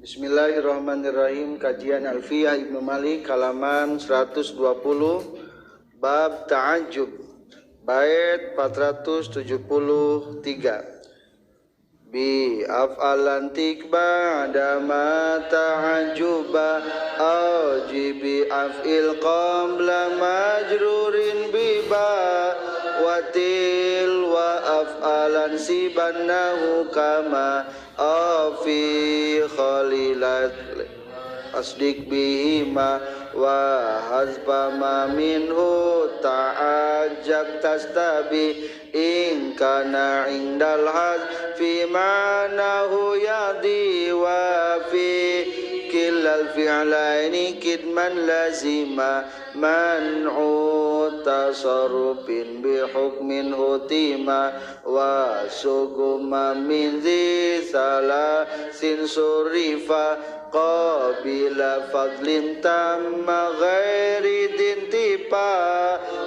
Bismillahirrahmanirrahim. Kajian Alfiyah Ibnu Malik halaman 120 bab ta'ajjub bait 473. Bi af'alan tikba dama ta'ajjuba aujibi af'il qabla majrurin biba watil wa af'alan sibannahu kama afi khalilat asdik bihima wa hazba ma minhu ta'ajjab tastabi in kana indal haz fi ma'nahu yadi wa fi kilal fi'laini kidman lazima man'u tasarrufin bi hukmin hutima wa suguma min zi salasin surifa qabila fadlin tamma ghairi dintipa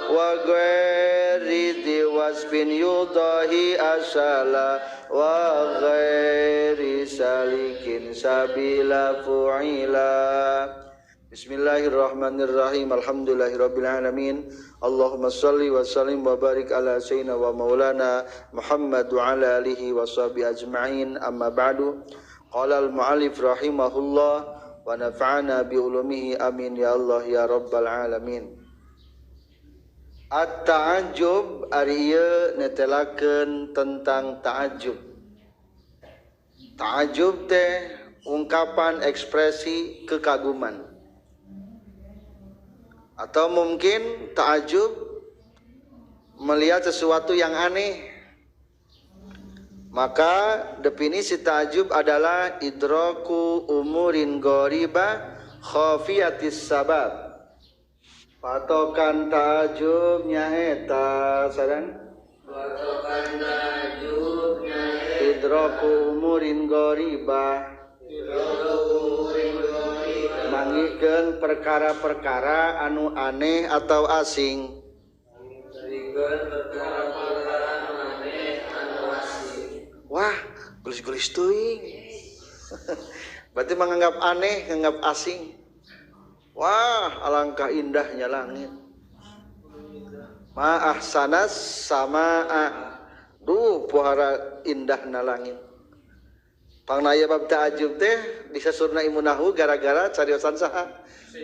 wa ghairi diwasfin yudahi asala wa ghairi salikin sabila fu'ila. Bismillahirrahmanirrahim. Alhamdulillahirabbil alamin. Allahumma shalli wa sallim wa barik ala sayyidina wa maulana Muhammad wa ala alihi wa sahbihi ajma'in. Amma ba'du. Qala al-mu'allif rahimahullah wa nafa'ana bi ulumihi amin ya Allah ya rabbal alamin. At-ta'ajjub ari ieu netelakeun tentang ta'ajjub. Ta'ajjub teh ungkapan ekspresi kekaguman. Atau mungkin ta'ajjub melihat sesuatu yang aneh. Maka definisi ta'ajjub adalah idraku umurin ghariba khafiyatis sabab. Patokan ta'ajjub nyaeta saran? Patokan ta'ajjub nyaeta idraku umurin ghariba, mangikeun perkara-perkara anu aneh atau asing. Wah, gelis-gelis teuing. Berarti menganggap aneh, menganggap asing. Wah, alangkah indahnya langit. Ma ahsanas samaa. Duh, pohara indahna langit. Pangnaya bab ta'ajub teh disasurna ilmu nahwu gara-gara cariosan saha?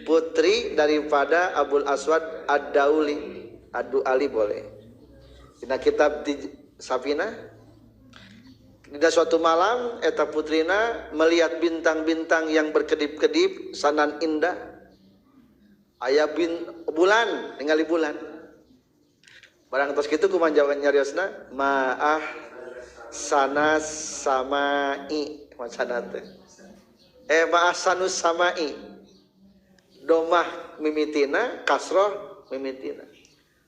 Putri daripada Abul Aswad Ad-Dauli. Adu Ali boleh. Dina kitab di Safina. Dina suatu malam eta putrina melihat bintang-bintang yang berkedip-kedip sanan indah. Aya bulan, ningali bulan. Barang tos kitu kumaha jawaban nyariosna? Ma'ah sanas samai macana teh. Ma'ah sanus samai. Domah mimitina, kasroh mimitina.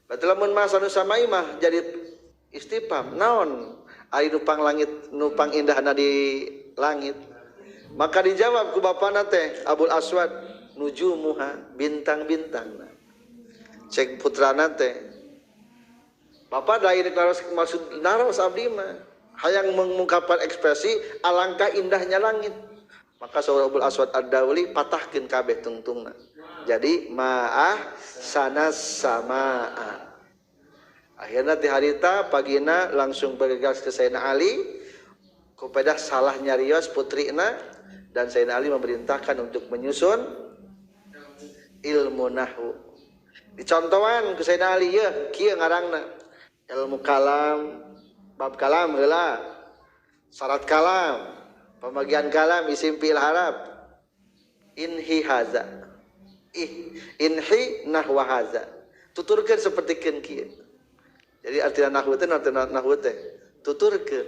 Berarti lamun ma'ah sanus samai mah jadi istifham. Naon? Ari nupang langit, nupang indahna di langit. Maka dijawab ku bapana teh Abul Aswad, nujumuha, bintang-bintang. Cek putrana teh. Bapak lain naros maksud naros abdi mah hayang mengungkapkan ekspresi alangkah indahnya langit. Maka saur Abul Aswad Ad-Dauli patahkeun kabeh tungtungna. Jadi ma'ah sanas samaa. Akhirnya di harita pagina langsung bergegas ke Sayyidina Ali kepada salah nyarios putrina dan Sayyidina Ali memerintahkan untuk menyusun ilmu nahwu. Dicontohan ke Sayyidina Ali ya kieu ngarangna ilmu kalam, bab kalam heula, syarat kalam, pembagian kalam isim fi'il haraf, inhi haza, inhi nahwa haza. Tuturkeun sapertikeun kieu. Jadi artinya nahwu teh artinya nahwu teh tuturkeun.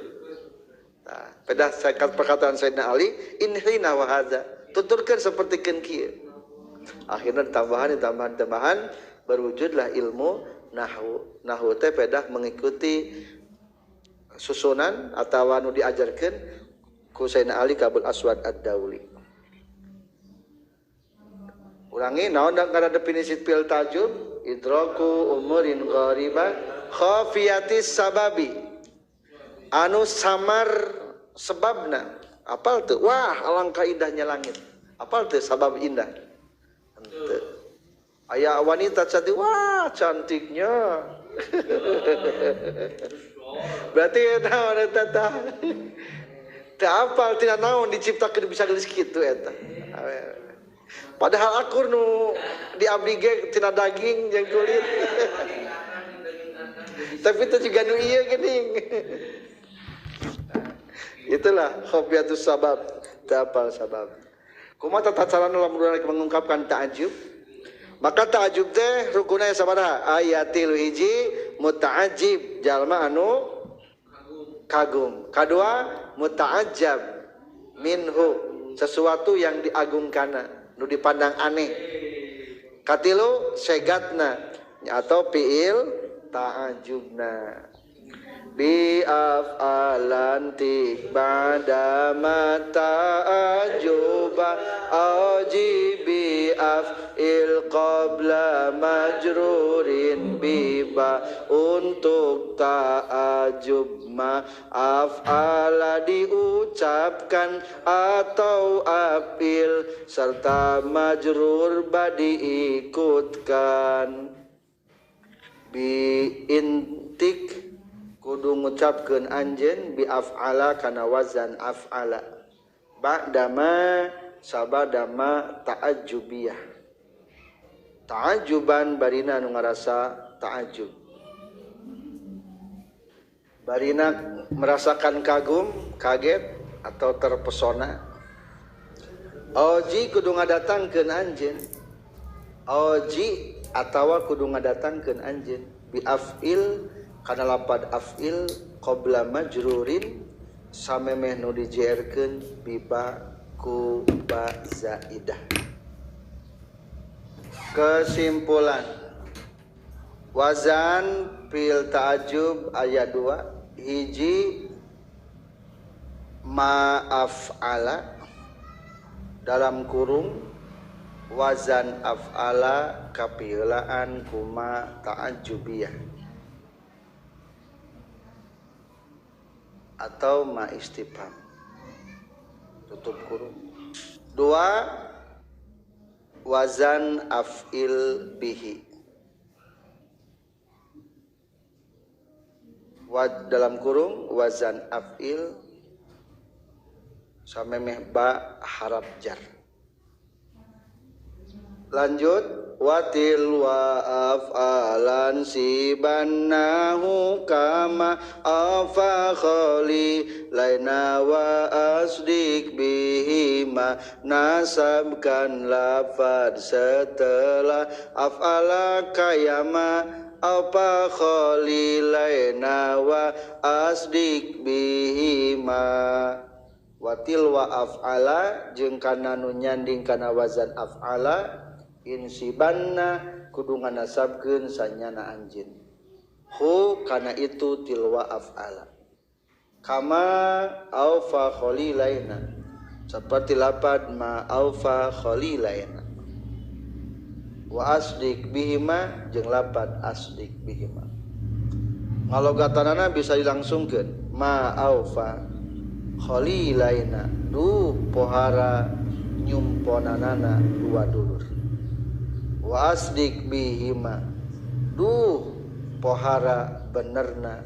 Tah, pada perkataan Sayyidina Ali inhi nahwa haza, tuturkeun sapertikeun kieu. Akhirnya tambahan berwujudlah ilmu nahwu. Nahwu teh pedah mengikuti susunan atau anu diajarkeun ku Sayyidina Ali ka Abul Aswad Ad-Dauli. Ulangi naon kana definisi fi'il ta'ajjub? Idraku umurin ghariba khafiyatis sababi, anu samar sebabna Apal teu? Wah, alangkah indahnya langit. Apal teu sabab indah? Henteu. Aya wanita cantik, wah cantiknya. Berarti naon eta tah? Teu apal tina naon diciptakeun bisa geus kitu eta. Padahal akur nu di abdi ge tina daging jeung kulit. Tapi itu juga nu ieu geuning. Itulah khofiatus sabab, teu apal sabab. Kumaha tata carana lamun mengungkapkan ta'ajub? Maka ta'ajub teh rukunna sabaraha? Aya tilu hiji muta'ajib, jalma anu kagum. Kadua muta'ajjab minhu, sesuatu yang diagungkana, nu dipandang aneh. Katilu segatna atau fiil ta'ajubna. Bi af'alantik ba'da ma ta'ajuba ajibi af'il qabla majrurin biba untuk ta'ajub ma af'ala diucapkan atau af'il serta majrur ba diikutkan. Bi intik kudu ngucapkeun anjeun bi af'ala kana wazan af'ala ba'dama sabadama ta'ajjubiyah ta'ajjuban barina nu ngarasa ta'ajjub, barina merasakan kagum, kaget atau terpesona. Oji kudu ngadatangkeun anjeun, oji atawa kudu ngadatangkeun anjeun bi af'il kana lapad af'il qabla majrurin samemeh nu dijerkeun biba ku ba zaidah. Kesimpulan wazan fil ta'ajub ayat 2 hiji ma'af'ala dalam kurung wazan af'ala kapiheulaan kuma ta'ajubiyah atau ma istifham tutup kurung. Dua wazan af'il bihi dalam kurung wazan af'il samemeh ba harap jar. Lanjut watil wa af'alan sibannahu kama afa khali laina wa asdik bihima nasabkan lafad setelah af'ala kayama apa khali laina wa asdik bihima. Watil wa af'ala jeung kana nu nyanding kana wazan af'ala insibanna kudu nganasabkeun sanyana anjeun hu kana itu tilwa af'ala kama aufa khalilaina seperti lapad ma aufa khalilaina wa asdik bihima jeung lapad asdik bihima. Ngalogatanana bisa dilangsungkeun ma aufa khalilaina du pohara nyumponanana dua dulur. Wa asdik bihima duh pohara benerna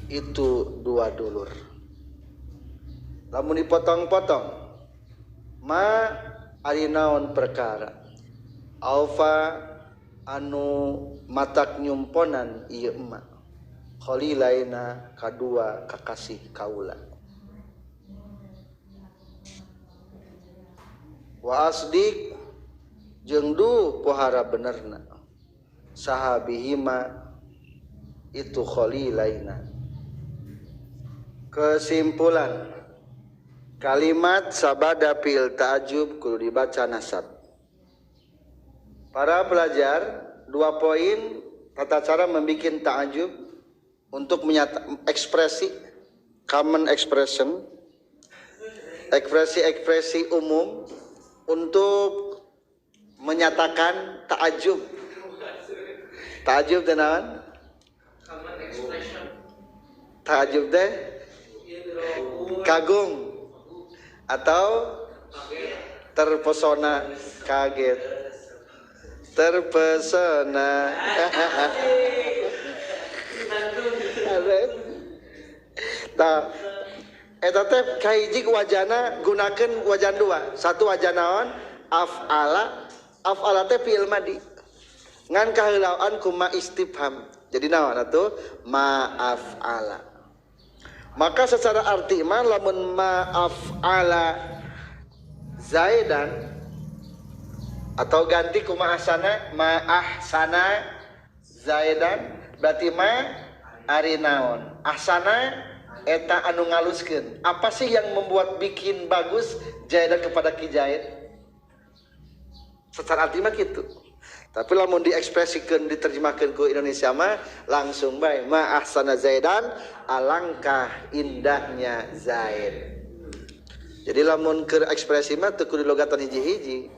itu dua dulur. Lamun dipotong-potong ma ari naon perkara alfa anu matak nyumponan ieu emak khalilaina kadua kakasih kaula. Wa asdik jeung duh pohara benerna sahabihima itu khalilaina. Kesimpulan kalimat sabada fil ta'ajub kudu dibaca nasab. Para pelajar, dua poin tata cara membikin ta'ajub untuk menyatakan ekspresi common expression, ekspresi-ekspresi umum untuk menyatakan ta'ajub. Ta'ajub teh naon? Ta'ajub teh kagum. Atau terpesona kaget. Terpesona. Tah eta teh kahiji wajana gunakeun wajan dua. Satu wajan naon? Af'ala. Af'ala teh fi'il madi. Ngan kaheulauan kuma istifham. Jadi naon atuh? Ma'af'ala. Maka secara arti mah lamun ma'af'ala Zaidan atau ganti kuma asana ma'ahsana Zaidan berarti ma ari naon? Ahsana eta anu ngaluskeun. Apa sih yang membuat bikin bagus Zaidan kepada Ki Zaid? Secara arti mah gitu. Tapi lamun diekspresikan diterjemahkan ke Indonesia mah langsung bae ma ahsana Zaidan, alangkah indahnya Zaid. Jadi lamun keur ekspresi mah teu kudu logatan hiji-hiji.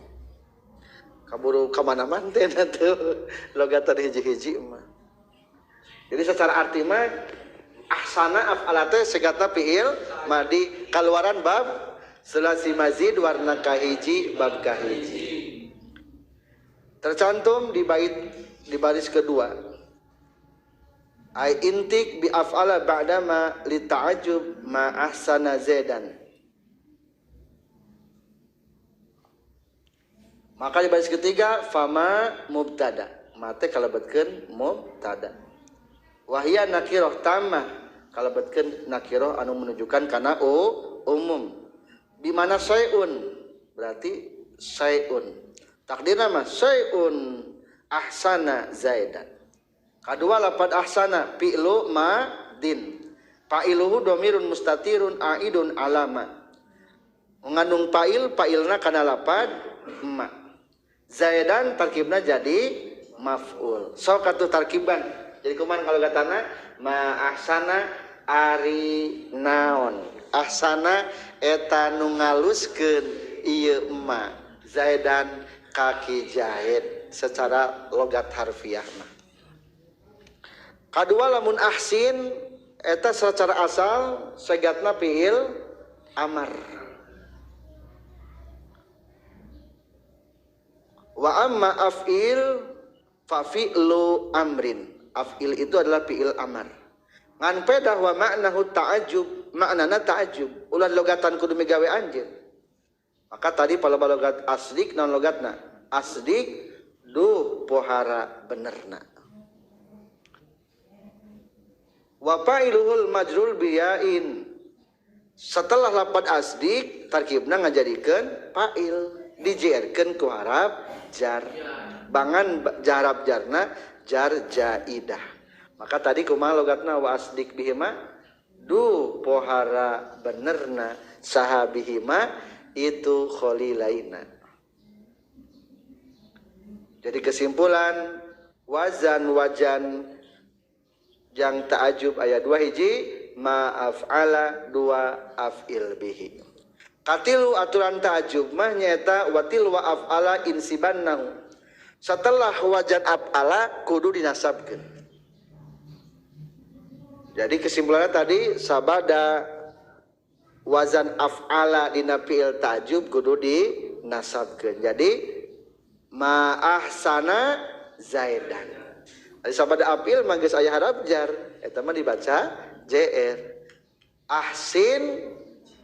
Kaburu ka mana-mana teh atuh logatan hiji-hiji mah. Jadi secara arti mah ahsana af'ala teh segatna fi'il madi kaluaran bab sulasi mazid warna kahiji bab kahiji. Tercantum di bait di baris kedua. Ai intik bi af'ala ba'dama li ta'ajjub ma ahsana Zaidan. Maka di baris ketiga fama mubtada. Mate kalebetkeun mubtada. Wahia nakirah tamah kalebetkeun nakirah anu menunjukkan kana umum. Di mana syai'un berarti syai'un. Takdirna mah syai'un ahsana Zaidan. Kadua lapad ahsana fi'lu madin. Fa'iluhu dhamirun mustatirun aidun alama. Mengandung fa'il, fa'ilna kana lapad ma. Zaidan tarkibna jadi maf'ul. Sok atuh tarkiban. Jadi kumaha kalau gatana ma ahsana ari naon. Ahsana eta nu ngaluskeun ieu ma Zaidan kaki jahit secara logat harfiah mah. Kadua lamun ahsin eta secara asal segatna fi'il amar. Wa amma af'il fa fi'lu amrin. Af'il itu adalah fi'il amar. Ngan pedah wa ma'nahu ta'ajjub, maknana ta'ajjub. Ulah logatan kudu migawe anjeun. Maka tadi palebah logat asdik naon logatna? Asdik duh pohara benerna. Wa fa'iluhul majrur biyain. Setelah lapad asdik tarkibna ngajadikeun fa'il, dijerkeun ku harap jar. Bangan jarab jarna jar jaidah. Maka tadi kumaha logatna wa asdik bihima? Duh pohara benerna saha bihima itu kholilaina. Jadi kesimpulan wazan wajan yang ta'ajub ayat 2 hiji ma'af'ala 2 af'il bihi. Katilu aturan ta'ajub mah nyaeta watil wa af'ala insibannahu. Setelah wajan af'ala kudu dinasabkeun. Jadi kesimpulannya tadi sabada wazan af'ala dina fi'il ta'jub kudu dinasabkeun. Jadi ma ahsana Zaidan. Ari sabada af'il mah geus aya harap jar, eta mah dibaca jr. Ahsin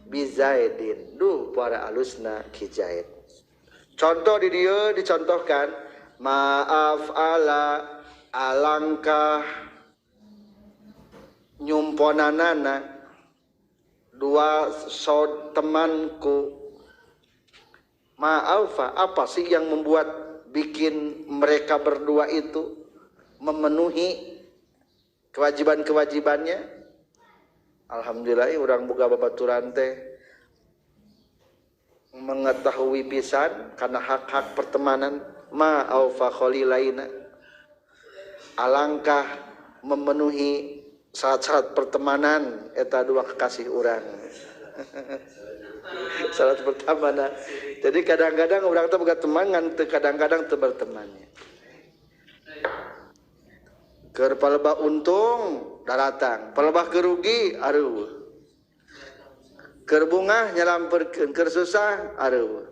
bi Zaidin. Duh para alusna ki Zaid. Contoh di dieu dicontohkan ma af'ala alangkah nyumponanana dua sod temanku. Ma'alfa, apa sih yang membuat bikin mereka berdua itu memenuhi kewajiban-kewajibannya? Alhamdulillah urang boga babaturan teh mengetahui pisan karena hak-hak pertemanan. Ma'alfa kholilaina, alangkah memenuhi syarat-syarat pertemanan eta dua kekasih urang. Syarat pertemanan. Jadi kadang-kadang orang teh boga teman ngan teu kadang-kadang teu bertemannya. Keur palebah untung daratang, palebah kerugi aruh. Keur bungah nyalamperkeun, keur susah areueuh.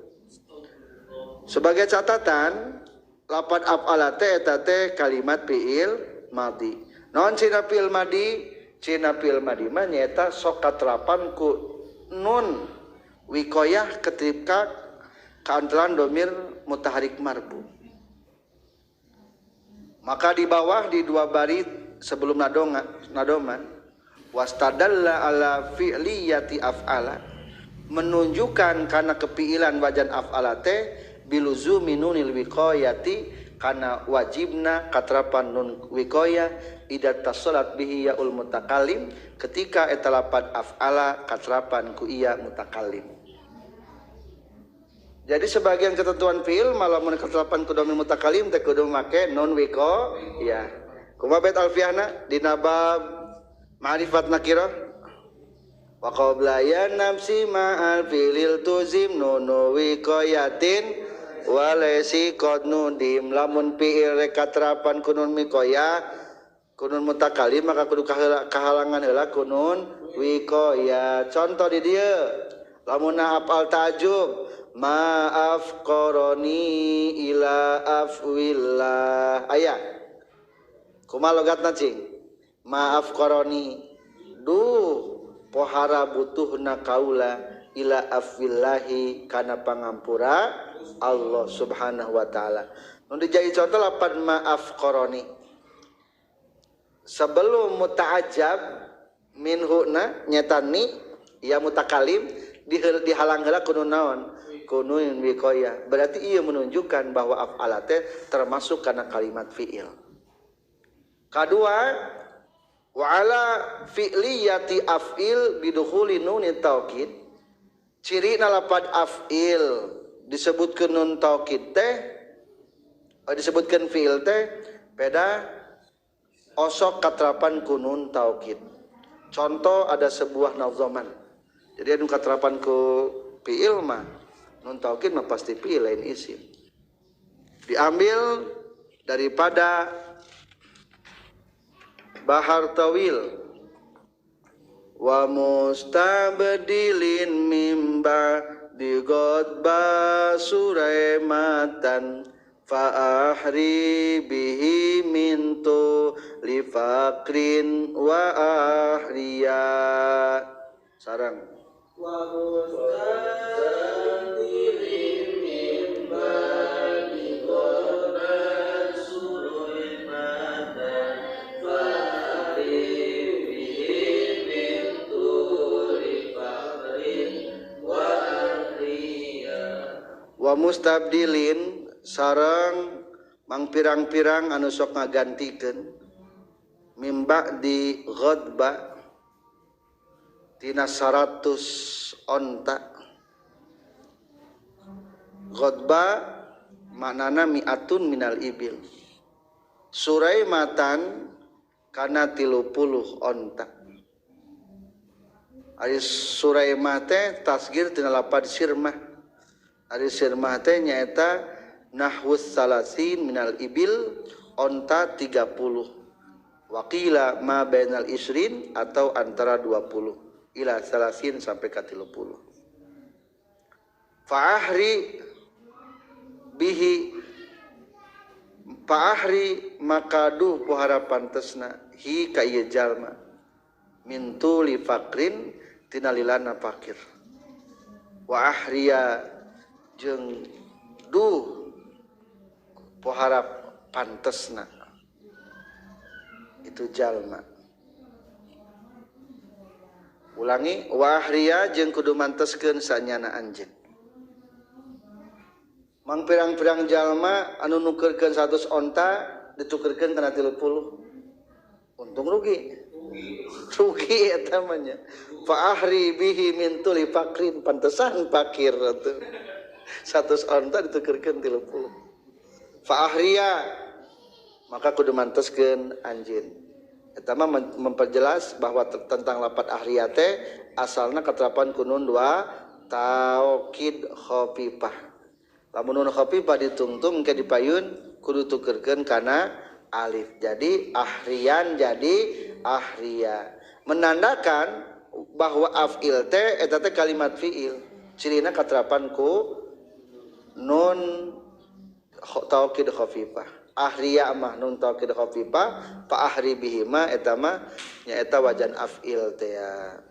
Sebagai catatan, lapan af'ala teh eta teh kalimat fi'il madi. Naon cina fi'il madi? Cina fi'il madi mah nyaeta sok katerapan ku nun wikoyah ketika kaantaran domir mutaharik marbu. Maka di bawah di dua barit sebelum nadoman wastadalla ala fi'liyati af'ala, menunjukkan karena kefiilan wajan af'ala teh biluzumi nunil wiqayati, karena wajibna katrapan nun wiqaya ida tasalat bihi yaul mutakallim, ketika eta lapan af'ala katrapan ku iya mutakallim. Jadi sebagian ketentuan fiil malah mun katrapan ku domir mutakallim teh kudu make nun wiqaya. Kumaha bait alfiahna dina bab ma'rifat nakirah? Wa qabla ya nafsi ma'al fi'lil tuzim nunu wiqayatin walesi qad nudim. Lamun fi'il rek katrapan ku nun wiqaya kunun mutakalim maka kudu kahalangan heula kunun wiqaya. Contoh di dieu lamun afal ta'jub maaf qarani ila afwillah aya kumaha logatna cing maaf qarani duh pohara butuhna kaula ila afwillahi kana pangampura Allah subhanahu wa ta'ala. Nu dijadi contoh lapan maaf qarani sebelum muta'ajab minhuna nyetani ya mutakalim dihalang heula kunun naon kunun wiqaya. Berarti ia menunjukkan bahwa af'ala teh termasuk kana kalimat fi'il. Kadua wa ala fi'liyati af'il bidukhuli nunit taukid. Cirina lapad af'il disebutkeun nun taukid teh disebutkeun fi'il teh beda osok katrapan kunun taukid. Contoh ada sebuah nazaman. Jadi anu katrapan ku fi'il mah nun taukid mah pasti fi'il lain isim. Diambil daripada Bahar Tawil wa mustabdilin mimba di ghadba suraimatan fa ahri bihi mintu li faqrin wa ahriya. Sarang wa mustabdilin mimba di ghadba suraimatan fa ahri bihi mintu li faqrin wa ahriya. Wa mustabdilin sareng mang pirang-pirang anu sok ngagantikeun mimba di ghadba tina 100 onta. Ghadba maknana mi'atun minal ibil. Suraimatan kana 30 onta. Ari suraimah teh tasgir tina lapad sirmah. Ari sirmah teh nyaeta nahwus salasin minal ibil, onta 30. Waqila ma bainal isrin atau antara 20 ila salasin sampai ka 30. Fa'ahri bihi fa'ahri maka duh pohara pantesna hi ka ieu jalma min tuli faqrin tina lilana fakir. Wa ahriya jeung duh pohara pantesna itu jalma. Ulangi wahriya jeung kudu manteskeun sanyana anjeun. Mang pirang-pirang jalma anu nukerkeun 100 onta ditukerkeun kana 30. Untung rugi. Rugi eta mah nya. Fa ahri bihi min tuli fakrin, pantesan fakir atuh. 100 onta ditukerkeun 30. Fa ahriya maka kudu manteskeun anjeun. Eta mah memperjelas bahwa tentang lapat ahriya teh asalna keterapan kunun dua taukid khafifah. Lamun nun khafifah ditungtung ke dipayun kudu tukerkeun kana alif. Jadi ahriyan jadi ahriya. Menandakan bahwa af'il teh eta teh kalimat fi'il cirina katerapan ku nun taukid khafifah ahriya mah nun taukid khafifah fa ahri bihi ma eta mah nyaeta wajan af'il teh ya.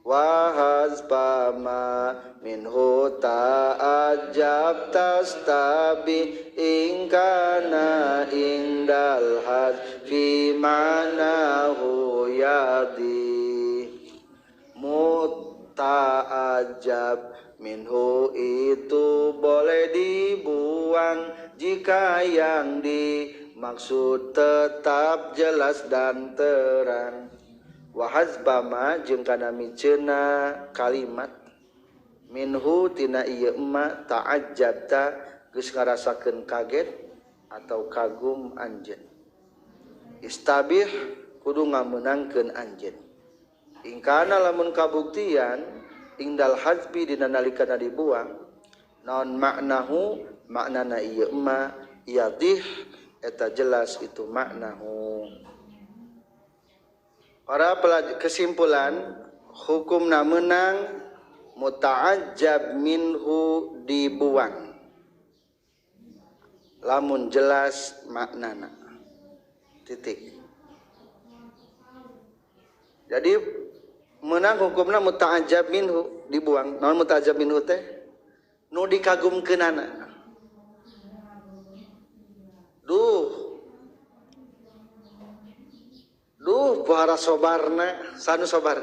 Wa hazba ma minhu ta'ajab tastabi in kana indal hazfi ma'nahu yadi muta'ajab minhu itu boleh dibuang jika yang dimaksud tetap jelas dan terang. Wa hazbama jeung kana miceuna kalimat minhu tina ieu ma ta'ajjabta geus ngarasakeun kaget atau kagum anjeun istabih kudu ngamenangkeun anjeun ingkana lamun kabuktian ingdal hazbi dina nalikana dibuang naon maknahu maknana ieu ma yadih eta jelas itu maknahu. Para pelajar, kesimpulan hukumna menang muta'ajjab minhu dibuang lamun jelas maknana titik. Jadi menang hukumna muta'ajjab minhu dibuang. Naon muta'ajjab minhu teh nu dikagumkeunana. Duh pohara sobarna sanu sobar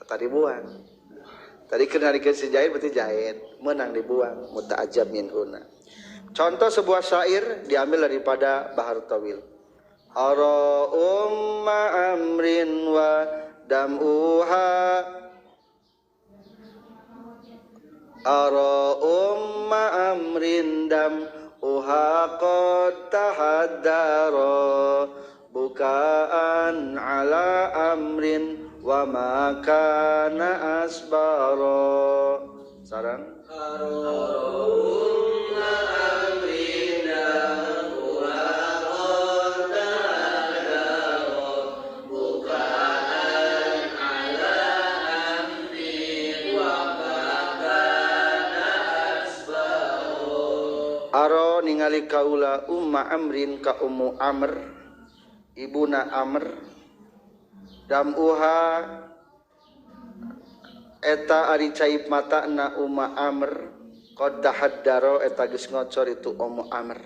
tadi buang tadi kena dikasih jahit berarti jahit menang dibuang muta'ajjab minhuna. Contoh sebuah syair diambil daripada Bahar Tawil. Ara umma amrin wa dam'uha ara umma amrin dam'uha qad tahaddara bukaan ala amrin wa ma kana asbara. Sarang aro ningali kaula umma amrin ka ummu amr ibuna amr damuha eta ari caib matana umma amr qad tahaddaro eta geus ngocor itu ummu amr.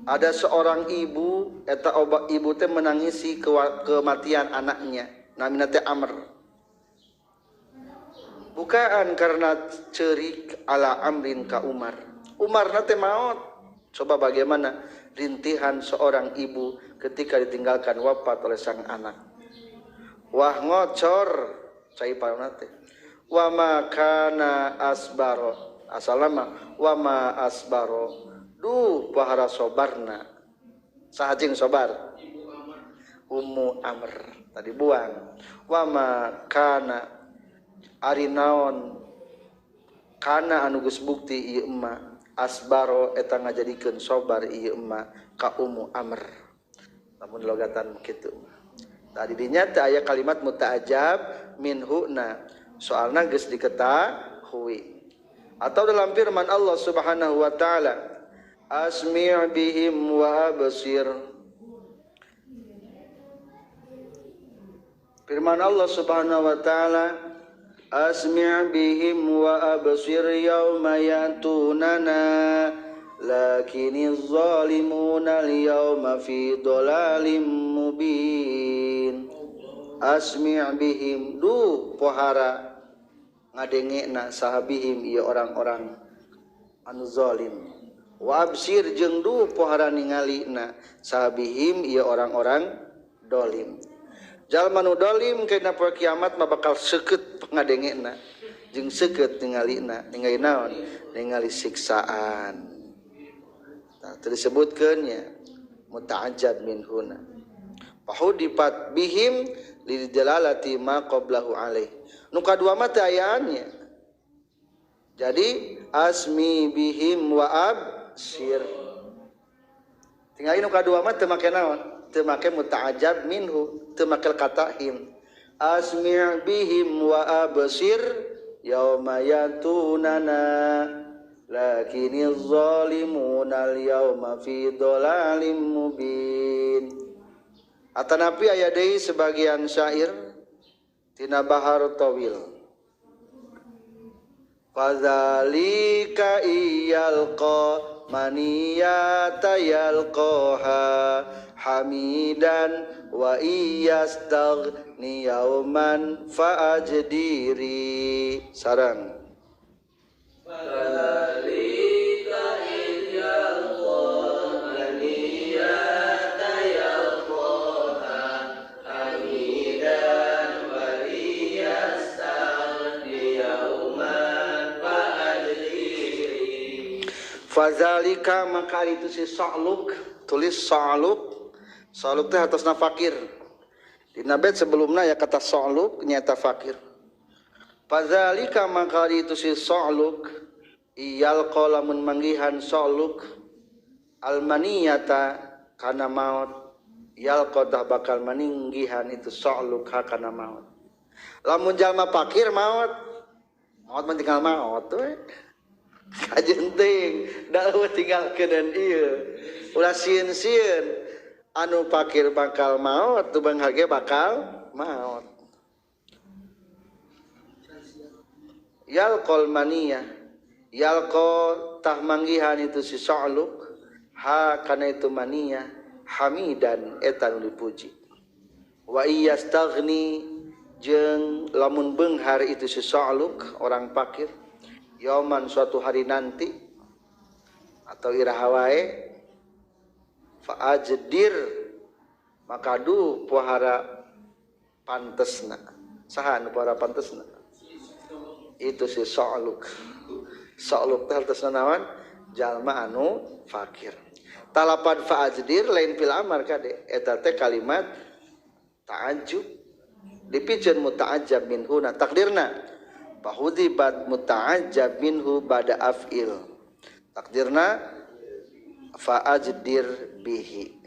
Ada seorang ibu eta oba ibu teh menangisi kematian anaknya namina teh amr. Bukaan karena cerik ala amrin ka Umar. Umar nate maot. Coba bagaimana rintihan seorang ibu ketika ditinggalkan wafat oleh sang anak. Wah ngocor cai paranate. Wa ma kana asbaro. Asalama wa ma asbaro. Duh pahara sobarna. Sahajing sobar. Ummu Amr tadi buang. Wa ma kana ari naon kana anu geus bukti ieu emma asbaro eta ngajadikeun sobar ieu emma ka Ummu Amr. Lamun logatan kitu. Tadi dinya teh aya kalimat muta'ajab minhuna. Soalna geus diketahui. Atau dalam firman Allah Subhanahu wa taala, asmi' bihim wa absir. Firman Allah Subhanahu wa taala, asmi' bihim wa absir yauma yatunana lakiniz zalimuna al-yawma fi dhalalim mubin. Asmi' bihim duh pohara ngadengena sahabihim ieu orang-orang anu zalim. Wa absir jeung duh pohara ningalina sahabihim ieu orang-orang dolim. Jalma nu dolim kana poe kiamat mah bakal seukeut ngadengena jeung seukeut ningalina, ningali naon? Ningali siksaan. Tah teu disebutkeun nya muta'ajjab minhuna. Fahudipat bihim lidalalati ma qablahu alaih. Nu kadua mah teu ayaannya. Jadi asmi bihim wa absir. Tinggal nu kadua mah teu make naon? Teu make muta'ajjab minhu. teu make kata him. Asmi' bihim wa absir yauma yatunana lakiniz zalimuna al-yauma fi dhalalim mubin. Atanapi aya deui sebagian syair tina Bahar Tawil. Fadzalika iyalqa maniyata yalqaha hamidan wa iyastaghni yauman faajdiri. Sarang fadzalika iyalqa maniyata yalqaha hamidan wa iyastaghni yauman faajdiri. Fadzalika maka itu si sa'luk, tulis sa'luk. Sa'luk teh atasna fakir. Dina bait sebelumna ya kata sa'luk nyata fakir. Fadzalika maka itu si sa'luk iyalqa lamun manggihan sa'luk almaniyata kana maut, yalqa tah bakal maninggihan itu sa'luk ha kana maut. Lamun jalma fakir maut, maut mah tinggal maut we. Kajenting da eueuh tinggal keudeun ieu. Ulah sieun-sieun anu fakir bakal maut, tu beunghar ge bakal maut. Yalqal maniyah, yalqa tah manggihan itu si sa'luk ha kana itu maniyah hamidan eta nu dipuji. Wa iyastaghni jeung lamun beunghar itu si sa'luk orang fakir yauman suatu hari nanti atau iraha wae faajdir maka du pohara pantesna. Saha nu pohara pantesna? Itu si sa'luk. Sa'luk teh hartosna naon? Jalma anu fakir. Talapan faajdir lain fil amar kade, eta teh kalimat ta'ajjub dipiceun muta'ajjab minhu na takdirna fahudibat muta'ajjab minhu bada af'il. Takdirna faajdir bihi.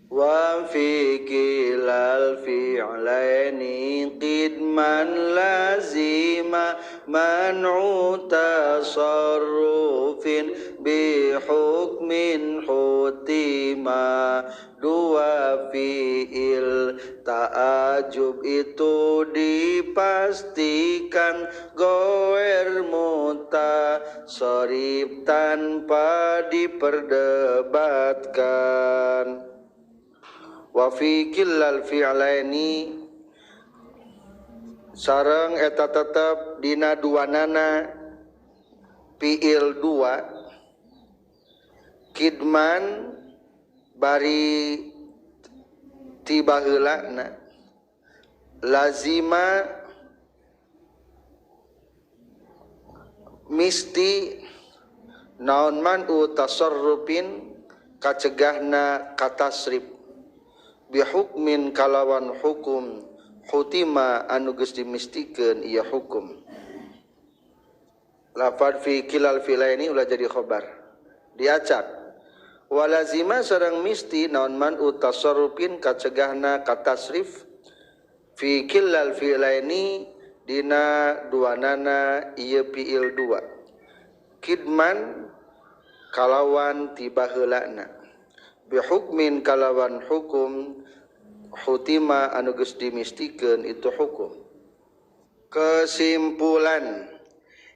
Wa fi kilal fi'laini qidman lazima man'u tasarrufin bi hukmin hutima. Dua fi'il ta'ajub itu dipastikan goer mutasarrif tanpa diperdebatkan. Wa fi killal fi'laini sareng eta tetep dina duanana fi'il dua kidman bari tiba heulana lazima misti naon man tasarrufin kacegahna katasrif bihukmin kalawan hukum hutima anu geus dimistikeun ieu hukum. Lafad fi kilal filaini ulah jadi khobar diacak. Walazima sareng misti naon man tasarrufin kacegahna katasrif fi kilal filaini dina duanana ieu fiil dua kidman kalawan tiba heulana bihukmin kalawan hukum hutima anu geus dimistikeun itu hukum. Kesimpulan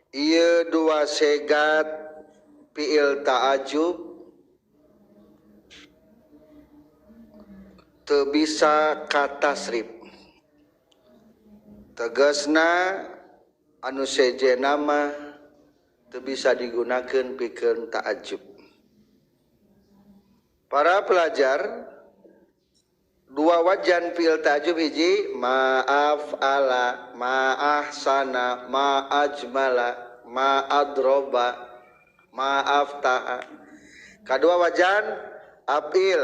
ieu dua segat fiil ta'ajub teu bisa katasrif. Tegasna anu sejenna mah teu bisa digunakeun pikeun ta'ajub. Para pelajar, dua wajan fiil ta'ajub hiji maaf ala, ma'ahsana, ma'ajmala, ma'adroba, ma'aftaha. Kedua wajan afil,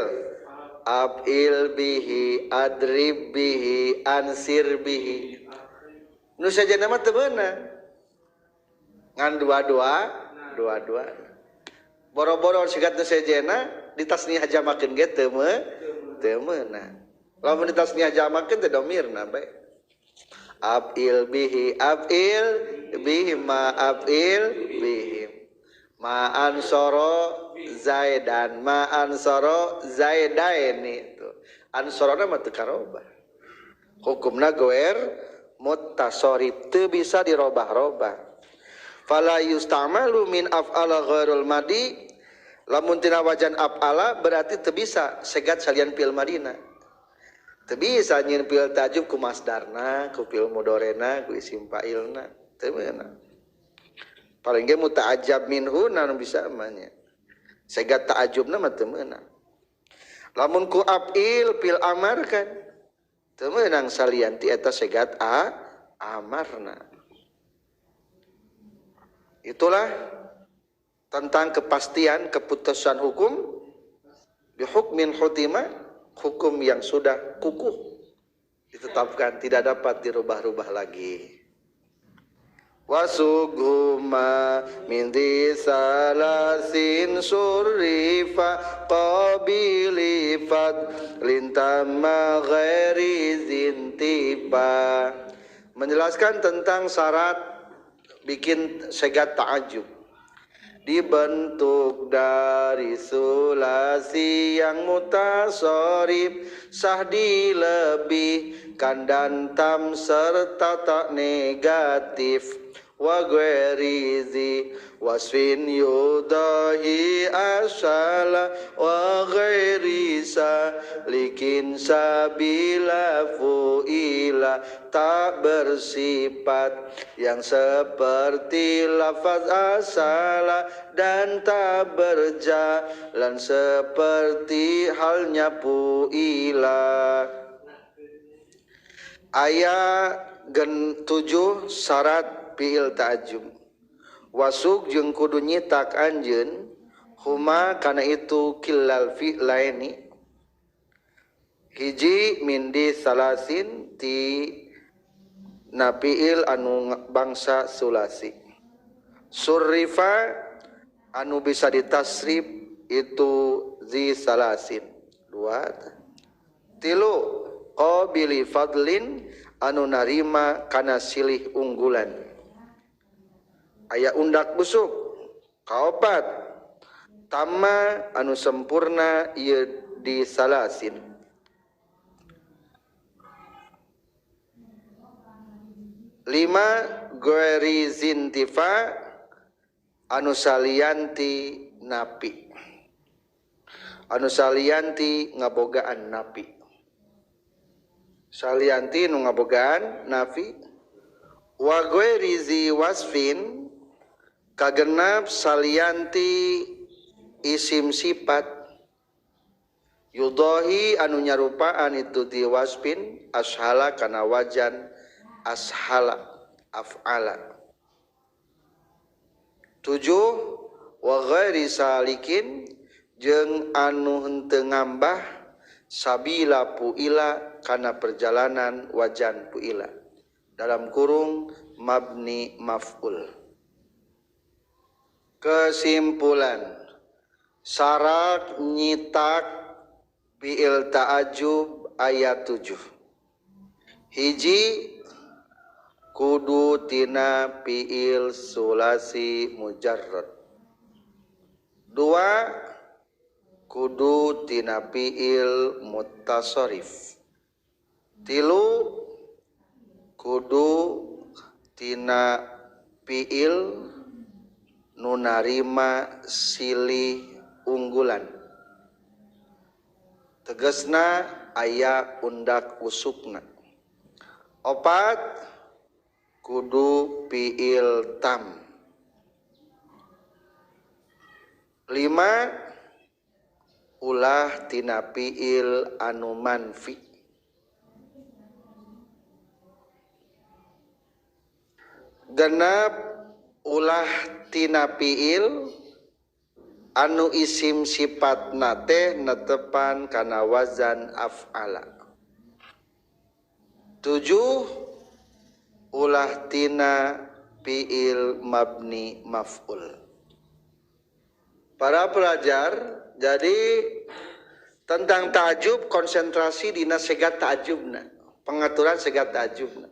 afil bihi, adrib bihi, ansir bihi. Nu saja nama teu beunang. Ngan dua-dua, dua-dua. Boro-boro sigat nu sejena ditasniah jamakeun ge teu Teu meunang. Lamun ditasniah jamakeun teh domirna bae. Af'il bihi af'il bihi ma af'il bihim. Ma ansoro zaidan ma ansoro zaidaini itu. Ansorona mah teu karobah. Hukumna goer muttasorif teu bisa dirobah-robah. Fala yustamalu min af'ala ghairul madi. Lamun tina wajan af'ala berarti teu bisa segat salian fi'il madina. Teu bisa nyieun fi'il ta'ajub ku masdarna, ku fi'il mudorena, ku isim fa'ilna, teu meunang. Paling ge muta'ajjab minhu na nu bisa mah nya. Segat ta'ajubna mah teu meunang. Lamun ku af'il fi'il amar kan teu meunang salian ti eta segat a amarna. Itulah tentang kepastian keputusan hukum bihukmin hutima, hukum yang sudah kukuh ditetapkan tidak dapat dirubah-rubah lagi. Wasughuma min salasin surrifa qabilifat lintama ghairi zintiba. Menjelaskan tentang syarat bikin segat ta'ajub. Dibentuk dari sulasi yang mutasorif sah dilebihkan dan tam serta tak negatif. Wa ghairizi wasfin yudahi asala wa ghairi salikin sabila fuila tak bersifat yang seperti lafaz asala dan tak berjalan seperti halnya fuila. Ayat 7 syarat fi'il ta'ajub. Wasuk jeung kudu nyitak anjeun huma kana itu kilal fi'laini hiji mindi salasin ti nafi'il anu bangsa sulasi surrifa anu bisa ditasrif itu zi salasin dua tilu qabili fadlin anu narima kana silih unggulan aya undak busuk kaopat tama anu sempurna ieu di salasin lima ghairi zintifa anu salianti napi anu salianti ngabogaan napi salianti nu ngabogaan nafi wa ghairi zi wasfin kagenap salianti isim sifat yudahi anu nyarupaan itu di wasfin ashala kana wajan ashala af'ala 7 wa ghairi salikin jeung anu henteu ngambah sabila puila kana perjalanan wajan puila dalam kurung mabni maf'ul. Kesimpulan syarat nyitak fi'il ta'ajub ayat 7 hiji kudu tina fi'il sulasi mujarrad dua kudu tina fi'il mutasarrif tilu kudu tina fi'il nu narima silih unggulan tegesna aya undak usukna opat kudu fi'il tam lima ulah tina fi'il anu manfi genep ulah tina fi'il anu isim sifatna teh netepan kana wazan af'ala 7 ulah tina fi'il mabni maf'ul. Para pelajar, jadi Tentang ta'ajub konsentrasi dina segat ta'ajubna, pengaturan segat ta'ajubna.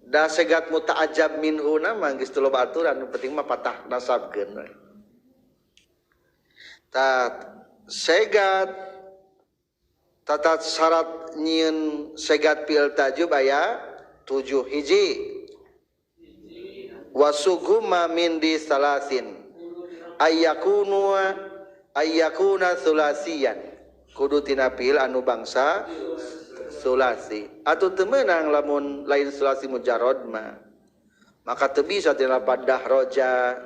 Da segat muta'ajab minhuna mah geus teu loba aturan, nu penting mah patah nasabkeun we. Ta segat tata syarat nyieun segat fi'il ta'ajub aya 7 hiji. Wasuguma min di salasin ayyakunu ayyakuna sulasiyan kudu tina fi'il anu bangsa sulasi atau teu meunang lamun lain sulasi mujarrad mah maka teu bisa tina padah roja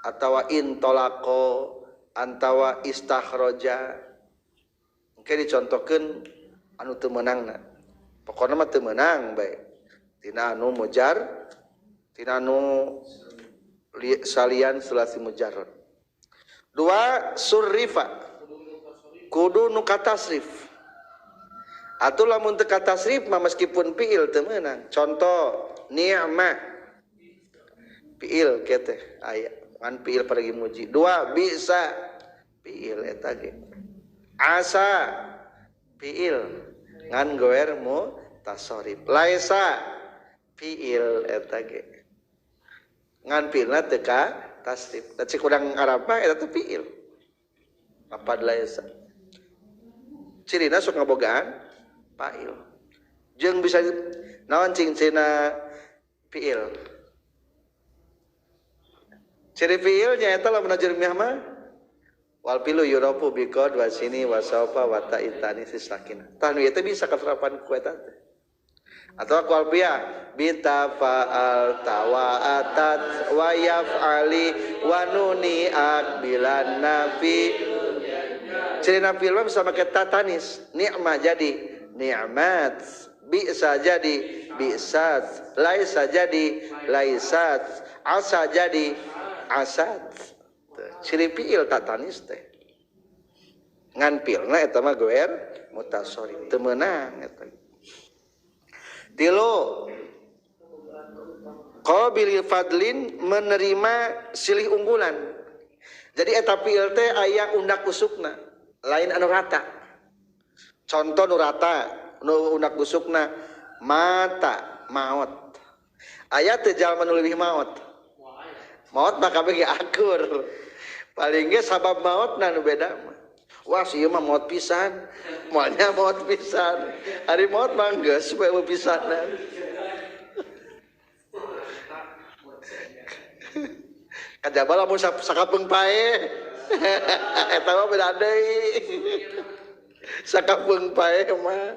atawa intolaqo antawa istakhroja. Engke dicontohkeun anu teu meunangna, pokona mah teu meunang bae tina anu mujar tina anu salian sulasi mujarrad. Dua surrifa kudu nu katasrif atuh lamun teu katasrif mah meskipun fiil teu meunang. Contoh ni'ma fiil kieu teh aya ngan fiil paragi muji. Dua bisa fiil eta ge. Asa fiil ngan goer mutasarrif. Laisa fiil eta ge ngan fiilna teu ka tasrif. Da cik urang Arab mah eta teh fiil. Lapad laisa. Cirina sok ngabogaan fa'il. Jeung bisa naon cing cina fiil. Ciri fiilnya eta lamun ajrumiyah mah wal filu yurafu biqad wa sini wa saufa wa ta'itani sisakin. Tah nu ieu teh bisa kaserapan ku eta teh. Atau ku alfiah bita fa'al tawa'atat wa yaf'ali wa nuni akbilan nafi. Ciri nafi mah bisa make tatanis. Ni'mah jadi ni'mat, bisa jadi bisat, laisa jadi laisat, asa jadi asat. Ciri fiil tatanis teh. Ngan fiilna eta mah goer mutasarrif teu meunang eta. Tilu qabil fadlin menerima silih unggulan. Jadi eta fiil teh aya undak usukna, lain anu rata. Contoh nu rata, nu undak usukna mata maot. Aya teh jalma nu leuwih maot. Maot mah kabeh ge akur. Paling ge sabab maotna nu beda mah. Wah si ieu mah maot pisan. Moalnya maot pisan. Ari maot mah geus we pisanna. Kajaba lamun sakapeung pae. Eta mah beda deui. Sakapeung pae mah.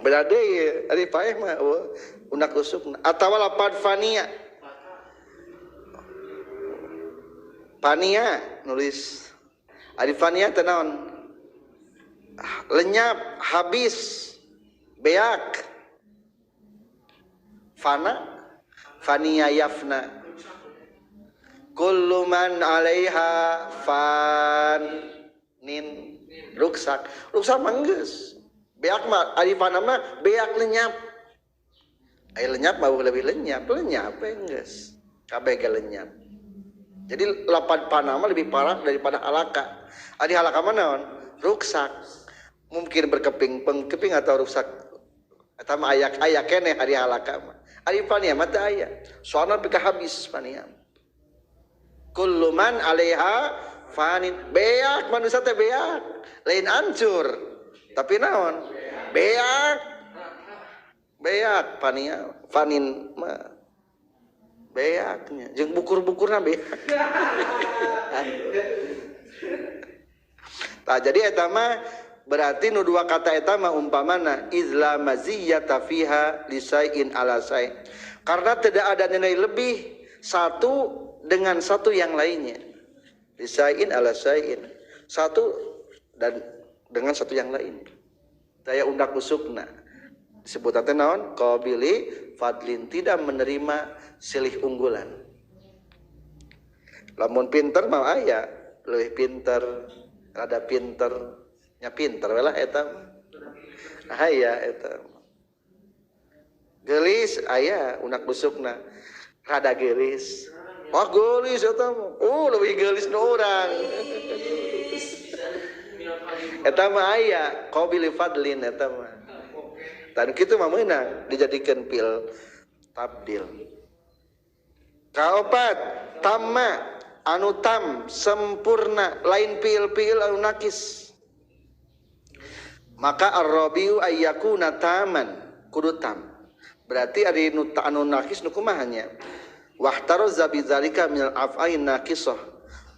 Beda deui ari pae mah undak usukna atawa lapad fania. Pania nulis ari fania teh naon? Lenyap, habis, beak. Fana, fania yafna. Kullu man 'alaiha fan nin ruksak. Ruksak mah geus. Beak mah ari fana mah beak lenyap. Ai lenyap mah lebih lenyap, lenyap we geus. Kabeh ge lenyap. Jadi lapad fana mah lebih parah daripada halaka. Ari halaka mah naon? Ruksak. Mungkin berkeping-keping atau ruksak. Eta mah ayak-ayak keneh ari halaka mah. Ari fania mah teu aya. Soalna pika habis fania. Kullu man 'alaiha fanin. Beak manusia teh beak. Lain hancur. Tapi naon? Beak. Beak fania, fanin mah. Beaknya jeung bukur-bukurna beak. Tah jadi eta mah berarti nu dua kata eta mah umpamana izla maziyata fiha lisai'in ala sai. Karena tidak ada nilai lebih satu dengan satu yang lainnya. Lisai'in ala sai'in. Satu dan dengan satu yang lain. Daya undak usukna. Disebut teh naon? Qabili fadlin, tidak menerima silih unggulan. Lamun pinter mah aya, leuwih pinter, rada pinter, nya pinter we lah eta. Aya eta. Geulis aya unak busukna, rada geulis. Wah geulis eta mah. Oh leuwih geulis nu urang. Eta mah aya qabil fadlin eta mah. Tan kitu mah meunang dijadikeun fil tabdil. Kaopat tamma anu tam sempurna lain fiil-fiil anu nakis. Maka ar-rabiu ayyakuna taman kudu tam. Berarti ari nu anu nakis nu kumaha nya? Wahtaroza bidzalika minal af'alin naqisah.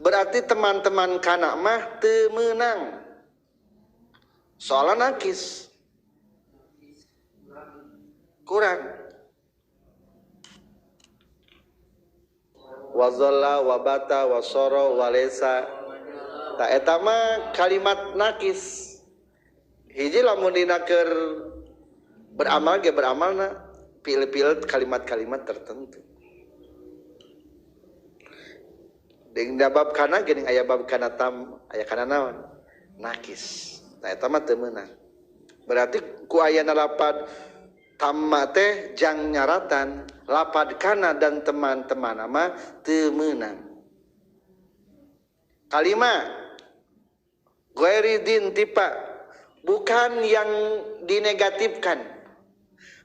Berarti teman-teman kana mah teu meunang. Soalna nakis. Kurang. Wa dhalla wa bata wa sara wa laysa. Ta eta mah kalimat nakis. Hiji lamun dina keur beramal ge beramalna pilih-pilih kalimat-kalimat tertentu. Ding da bab kana geuning aya bab kana tam aya kana naon nakis. Tah eta mah teu meunang. Berarti ku ayana lapad tamma teh jang nyaratan lapad kana dan teman-teman mah teu meunang. Kalima ghairi din tipa bukan yang dinegatifkan.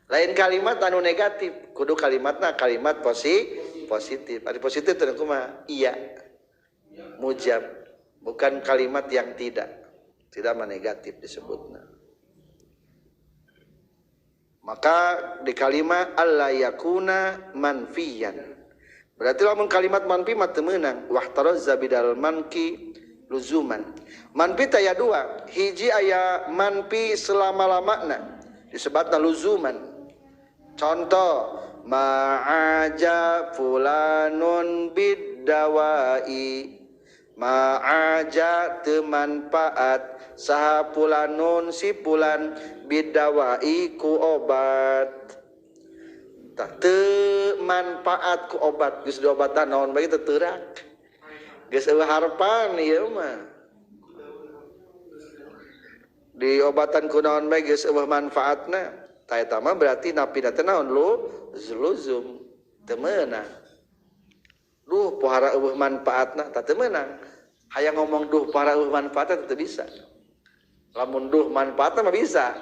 Lain kalimat anu negatif, kudu kalimatna kalimat positif. Ari positif teh kumaha? Iya. Mujab, bukan kalimat yang tidak. Tidak negatif disebutna. Maka di kalimat alla yakuna manfiyan. Berarti lamun kalimat manfi mah teu meunang, wahtarazza bidal manki luzuman. Manfi teh aya dua, hiji aya manfi selama-lamana disebutna luzuman. Contoh ma'aja fulanun bidawai, ma'aja teu manfaat saha fulanun si fulan bidawai ku obat. Tah teu manfaat ku obat, geus diobatan naon bae teu teurak. Geus eueuh harepan ieu mah. Diobatan ku naon bae geus eueuh manfaatna. Tah eta mah berarti napina teh naon lu luzum teu meunang. Duh pohara eueuh manfaatna tah teu meunang. Hayang ngomong duh pohara eueuh manfaatna teu bisa. Lamun duh manfaatna mah bisa.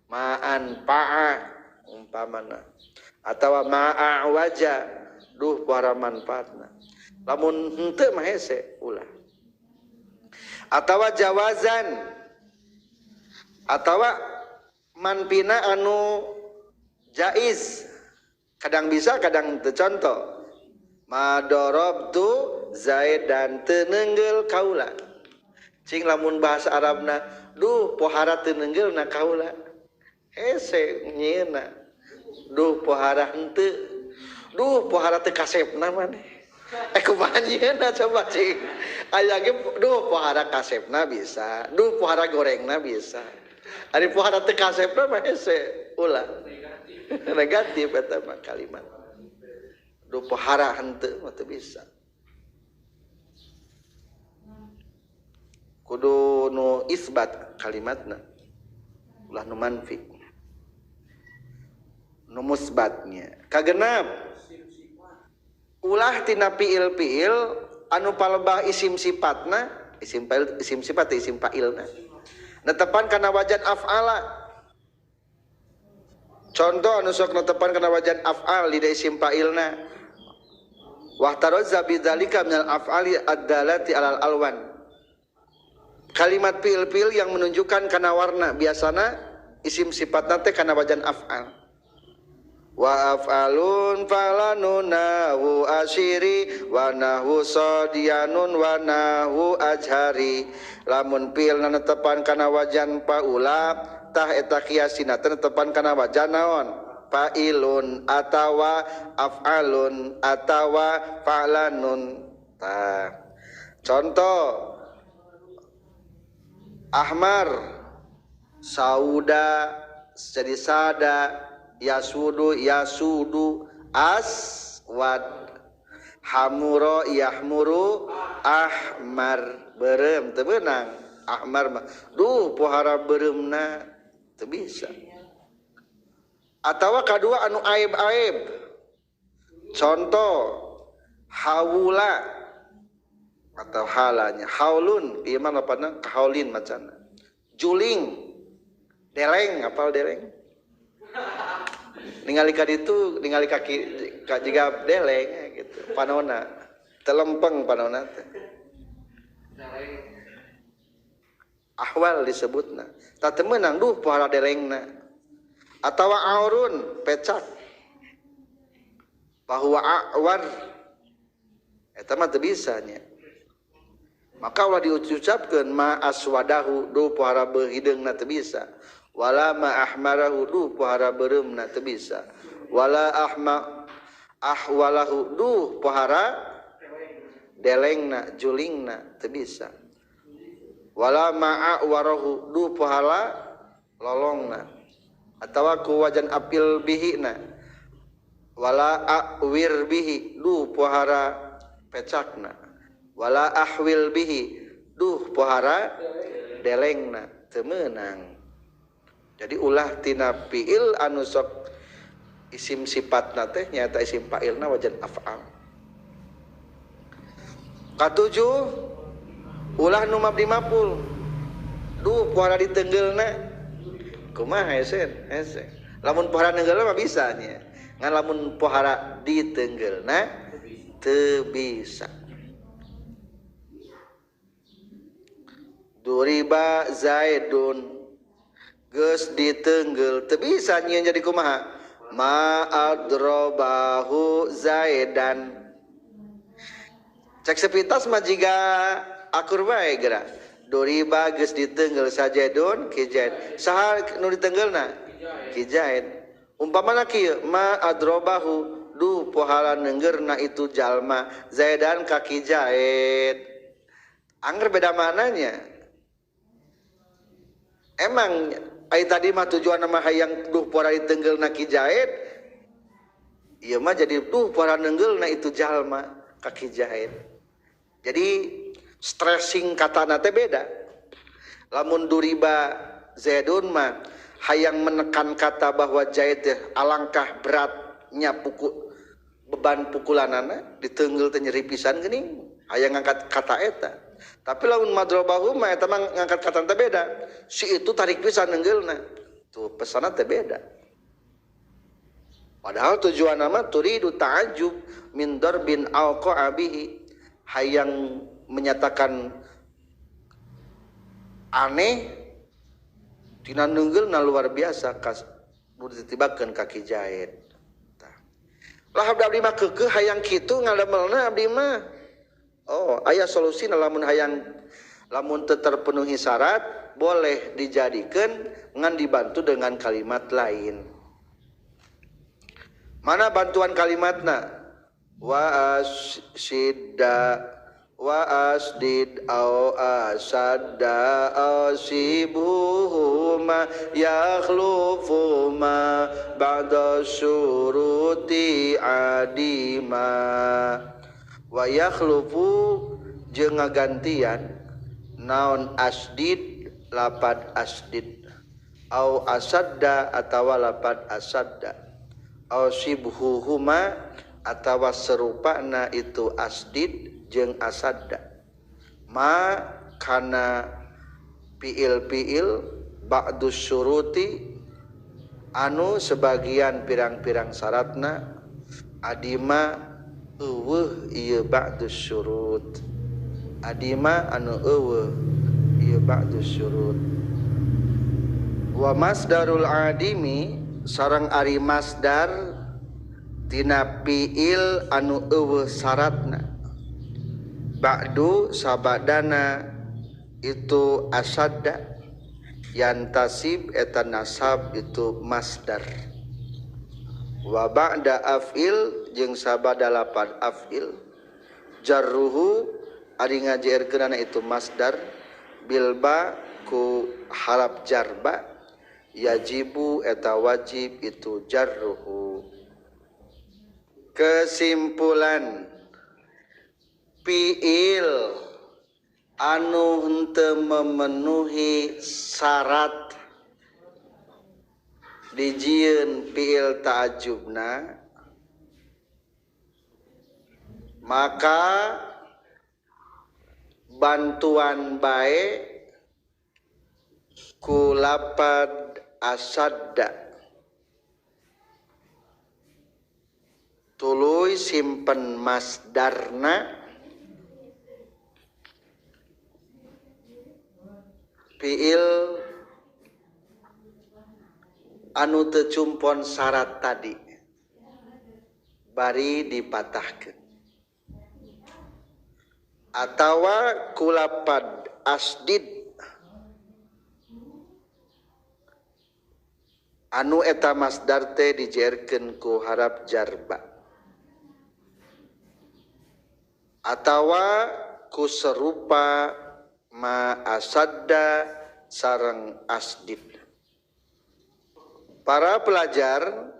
Ma'an pa'a umpamana atawa ma'a waja duh pohara manfaatna. Lamun henteu mah hese ulah. Atawa jawazan atawa manpina anu jaiz, kadang bisa kadang teu. Contoh madorobtu zaidan teu neunggel kaula. Cing lamun bahasa Arabna duh pohara teu neunggeulna kaula, hese nyieuna duh pohara henteu, duh pohara teu kasepna maneh. Kumaha nyieuna coba cing aya ge duh pohara kasepna bisa, duh pohara gorengna bisa. Ari pohara teu kasepna mah hese ulah. Negatif eta mah kalimat. Duh pohara henteu mah teu bisa. Kudu nu isbat kalimatna. Ulah nu manfi. Nu musbatnya. Kagenap ulah tina fiil-fiil anu palebah isim sifatna, isim fa'il, isim sifat, isim fa'ilna. Netepan kana wajan af'ala. Contoh anu sok netepan kana wajan af'al di isim fa'ilna. Wahtarazza bidzalika minal af'ali ad-dalati alal alwan. Kalimat fiil-fiil yang menunjukkan kana warna biasana isim sifatna teh kana wajan af'al. Wa af'alun falanuna hu asyiri wa nahu sodianun wa nahu ajhari. Lamun fiil netepan kana wajan paula tah eta kiasina teh netepan kana wajan naon? Fa'ilun atawa af'alun atawa fa'lanun. Tah. Contoh ahmar sauda jadi sada, yasudu yasudu aswad, hamuro yahmuru ahmar, berem teu beunang ahmar mah duh pohara bereumna teu bisa. Atawa kadua anu aib-aib. Contoh Hawula atau halanya haulun ieu mah lapanna kahaulin macana. Juling deleng apal deleng? Ningali ka ditu ningali kaki jiga deleng gitu panona telempeng panona teh. Ahwal disebutna tah teu meunang duh pohara delengna atawa aurun pecak bahwa awar eta mah teu bisa nya. Maka ulah diucapkeun ma aswadahu duh pohara beuhideungna teu bisa, wala ma ahmarahu duh pohara beureumna teu bisa, wala ahma ahwalahu duh pohara delengna julingna teu bisa, wala ma awarahu duh pohara lolongna atawa ku wajan apil bihina, wala awir bihi duh pohara pecakna, wala ahwil bihi duh pohara delengna teu meunang. Jadi ulah tina fiil anu sok isim sifatna teh nyaeta isim fa'ilna wajan af'al. Katujuh ulah nu mabni maf'ul duh pohara ditenggeulna kumaha hese hese. Lamun pohara nenggeulna mah bisa nya, ngan lamun pohara ditenggeulna teu bisa. Duriba Zaidun geus ditenggel teu bisa nyieun jadi kumaha ma adrobahu Zaidan. Cek sepintas mah jiga akur bae geura. Duriba geus ditenggel sajaidun ki Zaid. Saha nu ditenggelna? Ki Zaid. Umpamana kieu ma adrobahu duh pohala nenggerna itu jalma Zaidan ka ki Zaid. Angger beda maknanya. Emang ai tadi mah tujuan mah hayang duh pohara ditenggelna ki Zaid, ieu mah jadi duh pohara nenggelna itu jalma ka ki Zaid. Jadi stressing katana teh beda. Lamun duriba Zaidun mah hayang menekan kata bahwa Zaid teh alangkah beratnya pukul beban pukulanana ditenggel teh nyeri pisan geuning hayang ngangkat kata eta. Tapi lamun madrobahu mah eta mah ngangkat kata teh beda. Si itu tarik pisan nenggeulna. Tuh pesanna teh beda. Padahal tujuan nama turidu ta'ajjub min darbin alqa'a bihi, hayang menyatakan aneh tina nenggeulna luar biasa kas nu ditibakeun ka Ki Zaid. Tah. Lah abdi mah keukeuh hayang kitu ngadamelna abdi mah. Oh, aya solusi lamun hayang lamun teu terpenuhi syarat boleh dijadikan ngan dibantu dengan kalimat lain. Mana bantuan kalimatna? Wa asidda wa asdid au asadda asibuhuma yakhlufuma ba'da syuruti adima. Wa yakhlufu jeung ngagantian naon asdid lapad asdid au asadda atawa lapad asadda au sibhuhuma atawa serupana itu asdid jeung asadda ma kana piil-piil ba'dus syuruti anu sebagian pirang-pirang syaratna adima eueuh ieu ba'dus syurut, adima anu eueuh ieu ba'dus syurut. Wa masdarul adimi sareng ari masdar tina fiil anu eueuh syaratna ba'du sabadana itu asadda yantasib eta nasab itu masdar. Wa ba'da af'il jeung sabada lapad af'il jarruhu ari ngajerkeunana itu masdar bilba ku harap jarba yajibu eta wajib itu jarruhu. Kesimpulan fiil anu henteu memenuhi syarat dijieun fiil ta'ajubna Maka bantuan bae ku lapad asadda tuluy simpen masdarna fiil anu teu cumpon syarat tadi bari dipatahkeun atawa kulapad asdid anu eta masdar teh dijerkeun ku harap jarba atawa ku serupa ma asadda sareng asdid. Para pelajar,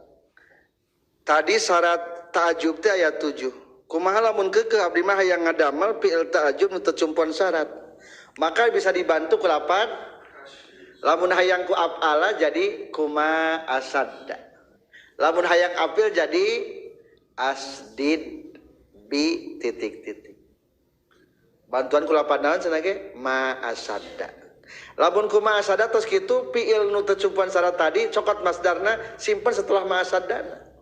tadi syarat ta'ajub teh ayat 7. Kumaha lamun keukeuh abdi mah hayang ngadamel fi'il ta'ajub nu teu cumpon syarat. Maka bisa dibantu ku lapad lamun hayang ku af'ala jadi kuma asadda. Lamun hayang afil jadi asdid bi titik titik. Bantuan ku lapad naon cenah ge ma asadda. Lamun kuma asadda tos kitu fi'il nu teu cumpon syarat tadi cokot masdarna simpen setelah ma asaddana.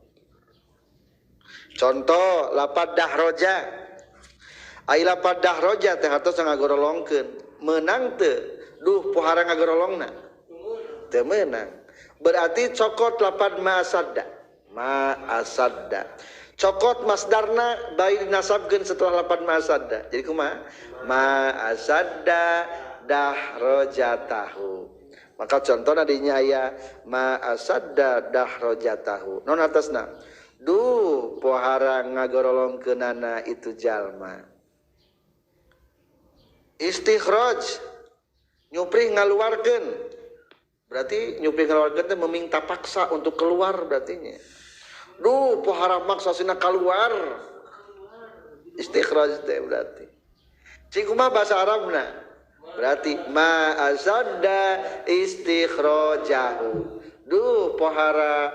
Contoh lapad dahroja. Ai lapad dahroja teh hartos ngagorolongkeun. Meunang teu? Duh pohara ngagorolongna. Teu meunang. Berarti cokot lapad ma asadda. Ma asadda. Cokot masdarna bari dinasabkeun setelah lapad ma asadda. Jadi kumaha? Ma asadda dahrojatahu. Maka contohna dinya aya ma asadda dahrojatahu. Non atasna? Duh pohara ngagorolongkeunana itu jalma. Istikhraj nyuprih ngaluarkeun. Berarti nyuprih ngaluarkeun teh meminta paksa untuk keluar berartinya. Duh pohara maksa sina keluar. Istikhraj teh berarti. Cing kumaha bahasa Arabna? Berarti ma azadda istikhrajahu. Duh pohara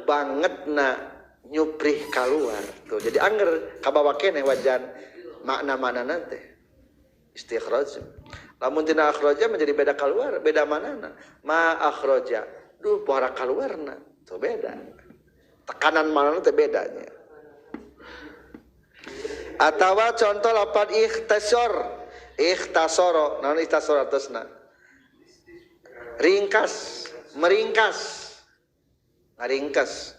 bangetna nyuprih keluar tuh. Jadi anger kabawa keneh wajan makna-maknana teh istikhraj. Lamun tina akhraja menjadi beda keluar, beda manana. Ma akhraja, duh pohara kaluarna tuh beda. Tekanan manana teh bedanya. Atawa contoh lapan ikhtasor, ikhtasoro, naon ikhtasoro atasna? Ringkas, meringkas. Ngaringkas.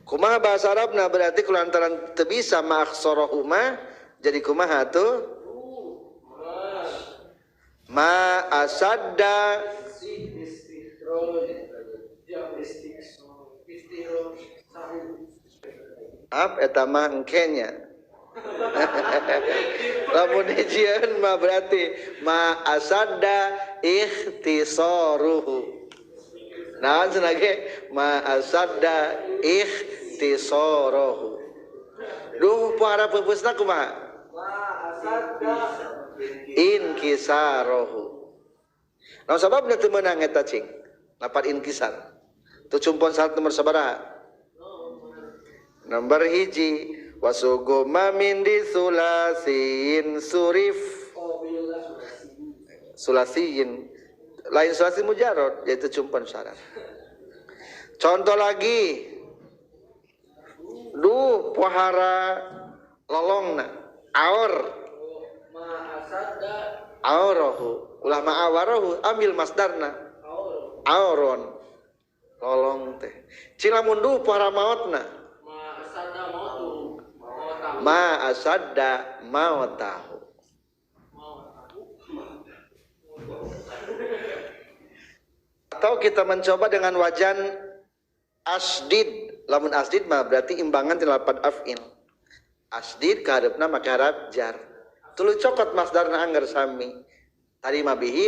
Kumaha bahasa Arabna berarti kulantaran teu bisa ma akhsarahu ma jadi kumaha tuh? Ma asadda ap eta mah engkenya. Lamun dijieun mah berarti ma asadda ikhtisaruhu. Naon cenah ge ma asadda ikhtisarahu. Duh pohara peupeusna kumaha? Ma asadda inkisarahu. Naon sababna teu meunang eta cing? Lapan inkisar. Teu cumpon syarat nomor sabaraha? Nomor 1 wasuguma min di sulasin surif. Sulasiin lain sulasi mujarad yaitu cumpon syarat. Contoh lagi, duh pohara lolongna aur aurohu ulah ma'awarohu ambil masdarna auron lolong teh. Cilamun duh pohara maotna ma asadda maotahu. Atau kita mencoba dengan wajan asdid. Lamun asdid mah berarti imbangan tina lapad af'il. Asdid kaharepna make harap jar. Tuluy cokot masdarna angger sami. Tadi mah bihi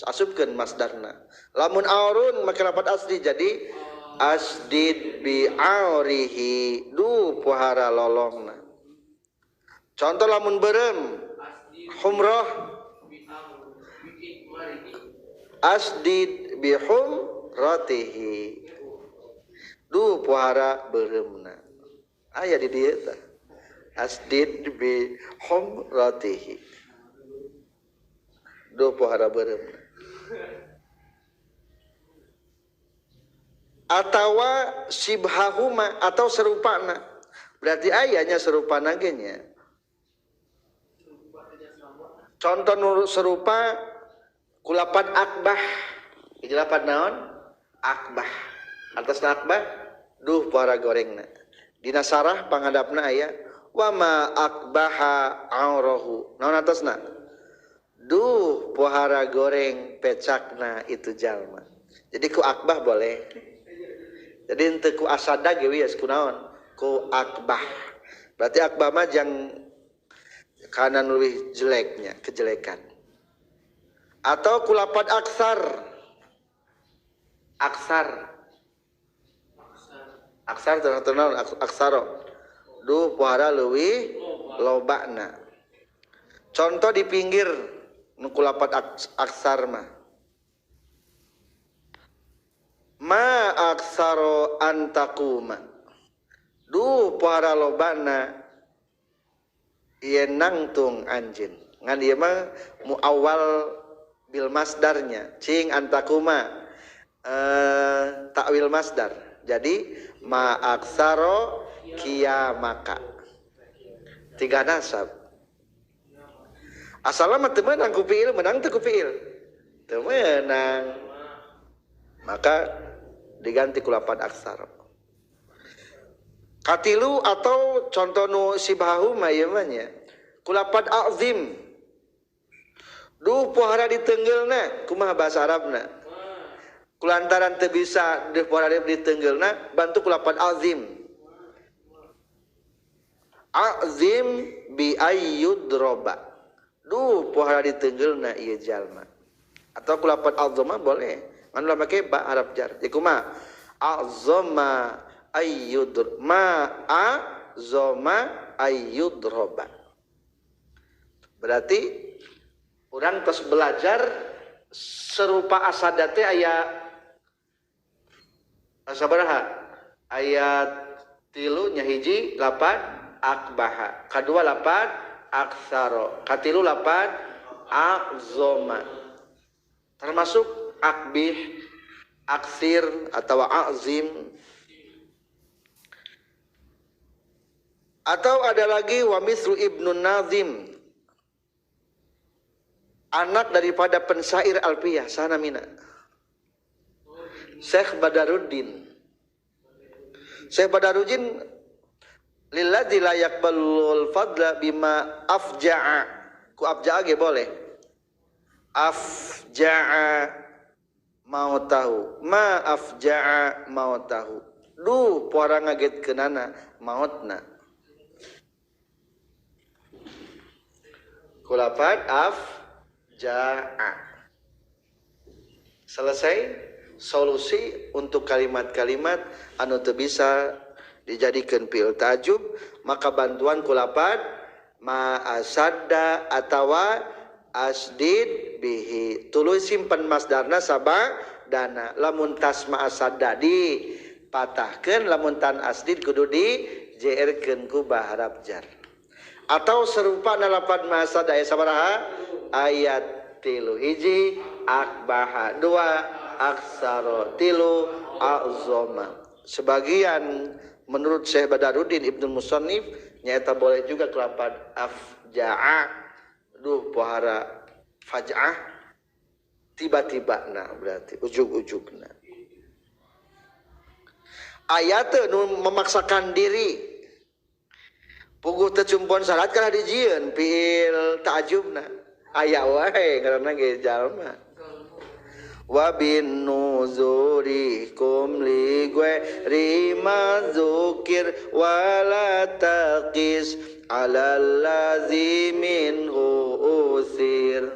asupkeun masdarna. Lamun aurun make lapad asdid jadi asdid bi aurihi. Duh pohara lolongna. Contoh lamun beureum humrah asdid bihum ratihi. Duh pohara beureumna. Aya di dieu tah. Asdid bi humratihi. Duh pohara beureum. Atawa sibhahuma atau serupana. Berarti ayahnya serupana ge nya. Contoh nu serupa kulapan akbah. Hiji lapan naon? Akbah. Atasna akbah duh pohara gorengna. Dina sarah pangadapna aya wa ma akbaha aurahu. Naon atasna? Duh pohara goreng pecakna itu jalma. Jadi ku akbah boleh. Jadi henteu ku asada ge wieu ku naon? Ku akbah. Berarti akbah mah jang kanan leuwih jeleknya, kejelekan. Atau kulapan aksar. Aksar. Aksar teu naon? Aksaro. Duh pohara leuwih lobana. Contoh di pinggir nu kulapan aksar mah. Ma aksaro antakuma. Duh pohara lobana ieu nangtung anjeun. Ngan ieu mah muawwal bil masdarnya. Cing antakuma takwil masdar. Jadi ma aksaro kiamaka. Tiga nasab. Asalna mah teu meunang ku fiil, meunang teu ku fiil. Teu meunang. Maka diganti kulapan aksara. Katilu atau contoh nu sibahuma ieu mah nya. Kulapan azim. Duh pohara ditenggeulna, kumaha bahasa Arabna? Kulantaran teu bisa duh pohara ditenggeulna, bantu kulapan azim. Azim bi ayyudroba. Duh pohara ditenggeulna ieu jalma. Atau kulapan azama boleh. Ngan ulah make ba harap jar. Jadi kumaha? Azama ayyudr ma azama ayyudroba. Berarti orang terus belajar serupa asada teh aya sabaraha? Ayat 3 nya hiji lapan akbaha, kadua lapan aksaro, katilu lapan azoma. Termasuk akbih, aksir atau azim. Atau ada lagi wa misru Ibnu Nazim, anak daripada pensair Alfiyah sana mina, Syekh Badaruddin. Syekh Badaruddin lilladzi la yaqbalul fadla bima afja'a. Ku afja'a ge boleh. Afja'a mau tahu, ma afja'a mau tahu. Duh pohara ngagetkeunana maotna. Kulapan afja'a. Selesai solusi untuk kalimat-kalimat anu teu bisa dijadikan fi'il ta'jub, maka bantuan kulapan ma asadda atawa asdid bihi. Tuluy simpen masdarna saba dana. Lamun tas ma asadda dipatahkeun, lamun tan asdid kudu di jrkeun ku baharap jar. Atau serupa nalapan ma asadda aya sabaraha? Ayat 3 hiji akbaha, 2 aksaro, 3 azoma. Sebagian menurut Syekh Badaruddin Ibnu Musannif nyaeta boleh juga kelapan afja'a. Duh pohara faj'ah tiba-tiba na berarti ujug-ujugna. Ayat nu memaksakan diri puguh teu cumpuan salat kana dijieun fiil ta'jubna. Aya wae ngaranna ge jalma. Wa bin nuzurikum li ghairi ma dzukir wala taqis alal ladzi minhu usir.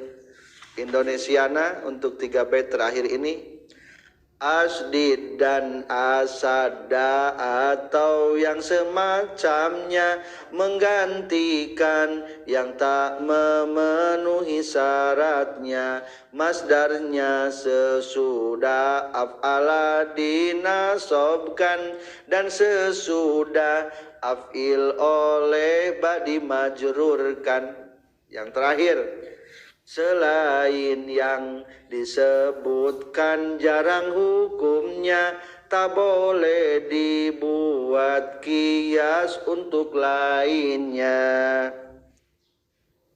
Indonesiana untuk 3 bait terakhir ini. Asdid dan asada atau yang semacamnya menggantikan yang tak memenuhi syaratnya. Masdarnya sesudah af'ala dinasobkan dan sesudah af'il oleh ba dimajrurkan. Yang terakhir, selain yang disebutkan jarang hukumnya, tak boleh dibuat kias untuk lainnya.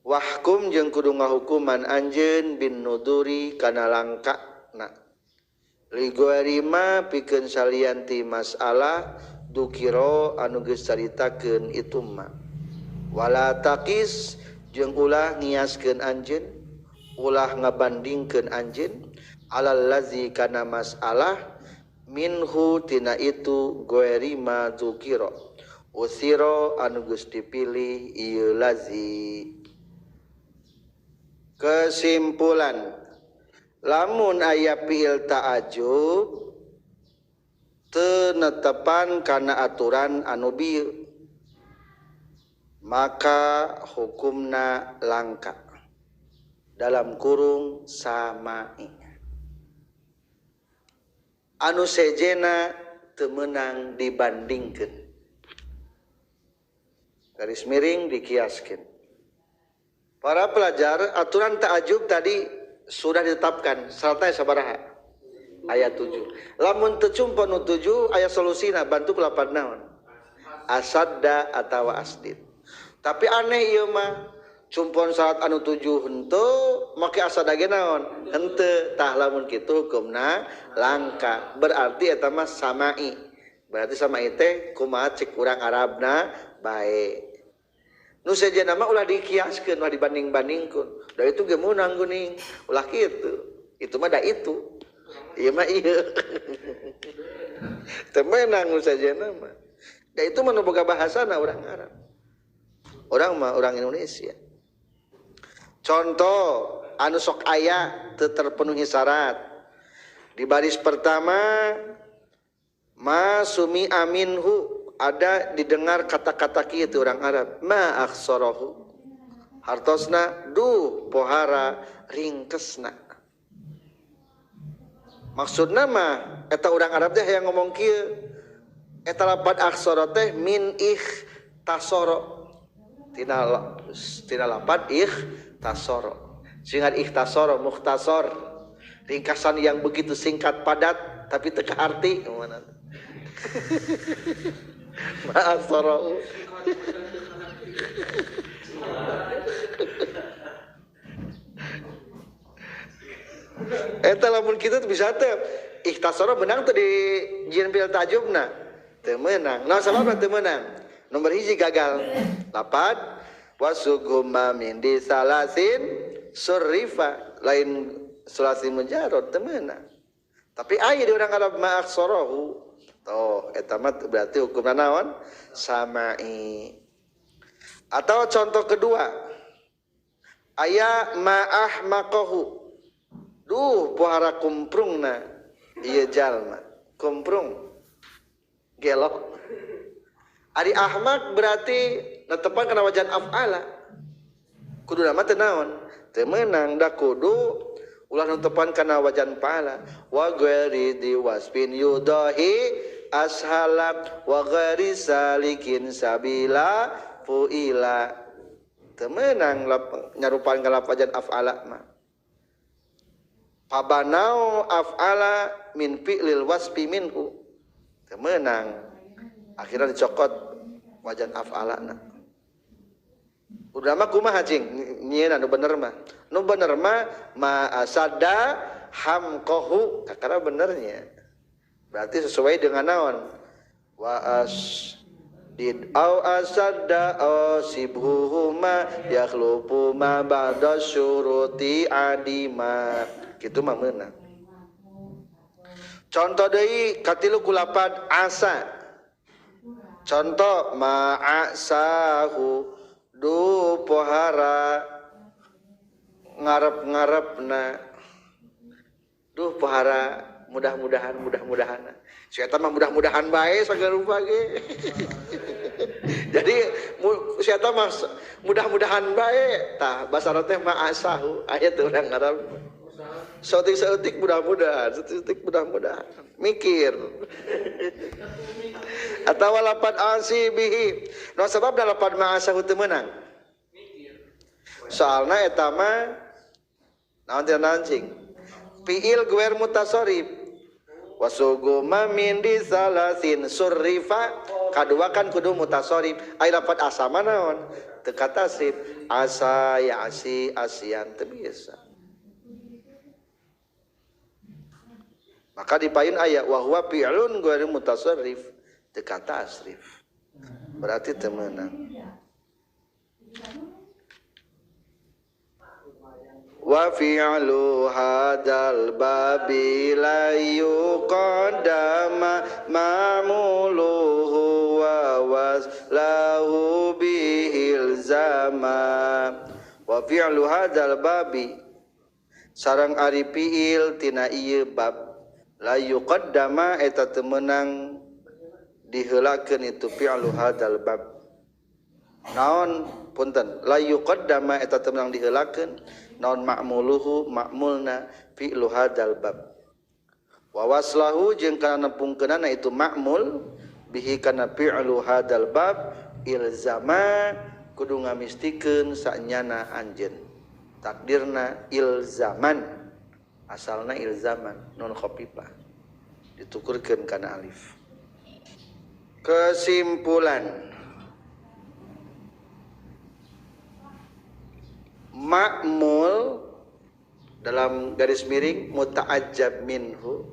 Wahkum jeung kudu ngahukuman anjeun bin nuduri kana langkana. Liguarima pikeun salian ti masalah dukiro anu geus caritakeun itu ma. Wala taqis jeung ulah ngiaskeun anjeun, ulah ngabandingkeun anjeun alal lazi kana masalah minhu tina itu guerima dzukira usiro anu geus dipilih ieu lazi. Kesimpulan, lamun aya fiil ta'ajub teu netepan kana aturan anu bieu maka hukumna langka dalam kurung samai. Anu sejena teu meunang dibandingkeun, garis miring dikiaskeun. Para pelajar, aturan ta'ajub tadi sudah ditetapkan syaratnya sabaraha? Ayat 7. Lamun teu cumpo nu 7 aya solusina bantu ku lapan naon? Asadda atawa asdid. Tapi aneh ieu mah cumpon syarat anu 7 henteu make asada ge naon? Henteu. Tah lamun kitu hukumna langka. Berarti eta mah samai. Berarti samai teh kumaha cek urang Arabna bae. Nu sejenna mah ulah dikiaskeun, ulah dibanding-bandingkeun. Da itu ge meunang geuning, ulah kitu. Itu mah da itu. Ieu mah ieu. Teu meunang nu sejenna mah. Da itu mah nu boga bahasana urang Arab. Orang mah orang Indonesia. Contoh anu sok aya teu terpenuhi syarat. Di baris pertama ma sumi aminhu ada didengar kata-kata kieu orang Arab ma akhsarahu hartosna duh pohara ringkesna. Maksudna mah eta orang Arab teh hayang ngomong kieu eta lapat akhsara teh min ikhtasara tina lapat ikhtasara. Singkat ikhtasara mukhtasar, ringkasan yang begitu singkat padat tapi teu arti. Ma'asarau. Eta lamun kitu bisa teh ikhtasara menang teh di jieun fi'il ta'jubna. Teu meunang. Naon sababna teu meunang? Nomor hiji gagal. Lapat wasuguma min di salasin surrifa lain sulasi mujarrad teu meunang. Tapi aya di urang Arab ma'aksarahu. Oh, eta mah berarti hukumna naon? Samai. Atau contoh kedua, aya ma'ahmaqahu. Duh pohara kumprungna ieu jalma. Kumprung. Gelok. Ari ahmak berarti netepan kana wajan af'ala. Kudu mah teu naon? Teu meunang da kudu ulah netepan kana wajan pahala. Wa ghairi diwasfin yudahi ashala wa ghairi salikin sabila fuila. Teu meunang nyarupan kana wajan af'ala mah. Pabanau af'ala min fi'lil wasfi minhu. Teu meunang. Akhirnya dicokot wajan af'alana. Udah mah kumaha cing nyieun anu bener mah. Nu bener mah ma asada hamqahu kakara benernya. Berarti sesuai dengan naon? Wa as did au asada sibhuhuma yakhlufu ma ba'da syuruti adima. Kitu mah meunang. Contoh deui katilu kulapan asa. Contoh ma'asahu du pohara ngarep-ngarepna. Duh pohara Mudah-mudahan mudah-mudahan. Si eta mah mudah-mudahan bae sagala rupa ge. Jadi si eta mah mudah-mudahan bae. Tah basa Arab teh ma'asahu aya teh urang Arab. Saeutik-saeutik mudah-mudahan, saeutik mudah-mudahan. Mikir. Atawa lapan asi bihi. Nu sababna lapan ma'asahu teu meunang? Soalna eta mah naon teh naon cing? Fi'il guer mutasarrif. Wasugu mamin di salasin surrifa kadua kan kudu mutasarrif. Ai lapan asa mah naon? Teu katasrif. Asa ya asi asian teu bisa. Maka dipayun aya wa huwa fi'lun ghairu mutasarrif teu katasrif. Berarti teu meunang. Wa fi'lu hadzal babi la yuqaddama ma'muluhu wa waslahu bihil zama. Wa fi'lu hadzal babi sareng ari fi'il tina ieu bab la yuqaddama eta teu meunang diheulakeun itu fi'lu hadzal bab. Naon punten la yuqaddama eta teu meunang diheulakeun naon ma'muluhu ma'mulna fi'lu hadzal bab. Wa waslahu jeung kana nepungkeunana itu ma'mul bihi kana fi'lu hadzal bab ilzama kudu ngamistikeun sanyana anjeun. Takdirna ilzaman. Asalna ilzaman nun khafifah ditukurkeun kana alif. Kesimpulan ma'mul dalam garis miring muta'ajjab minhu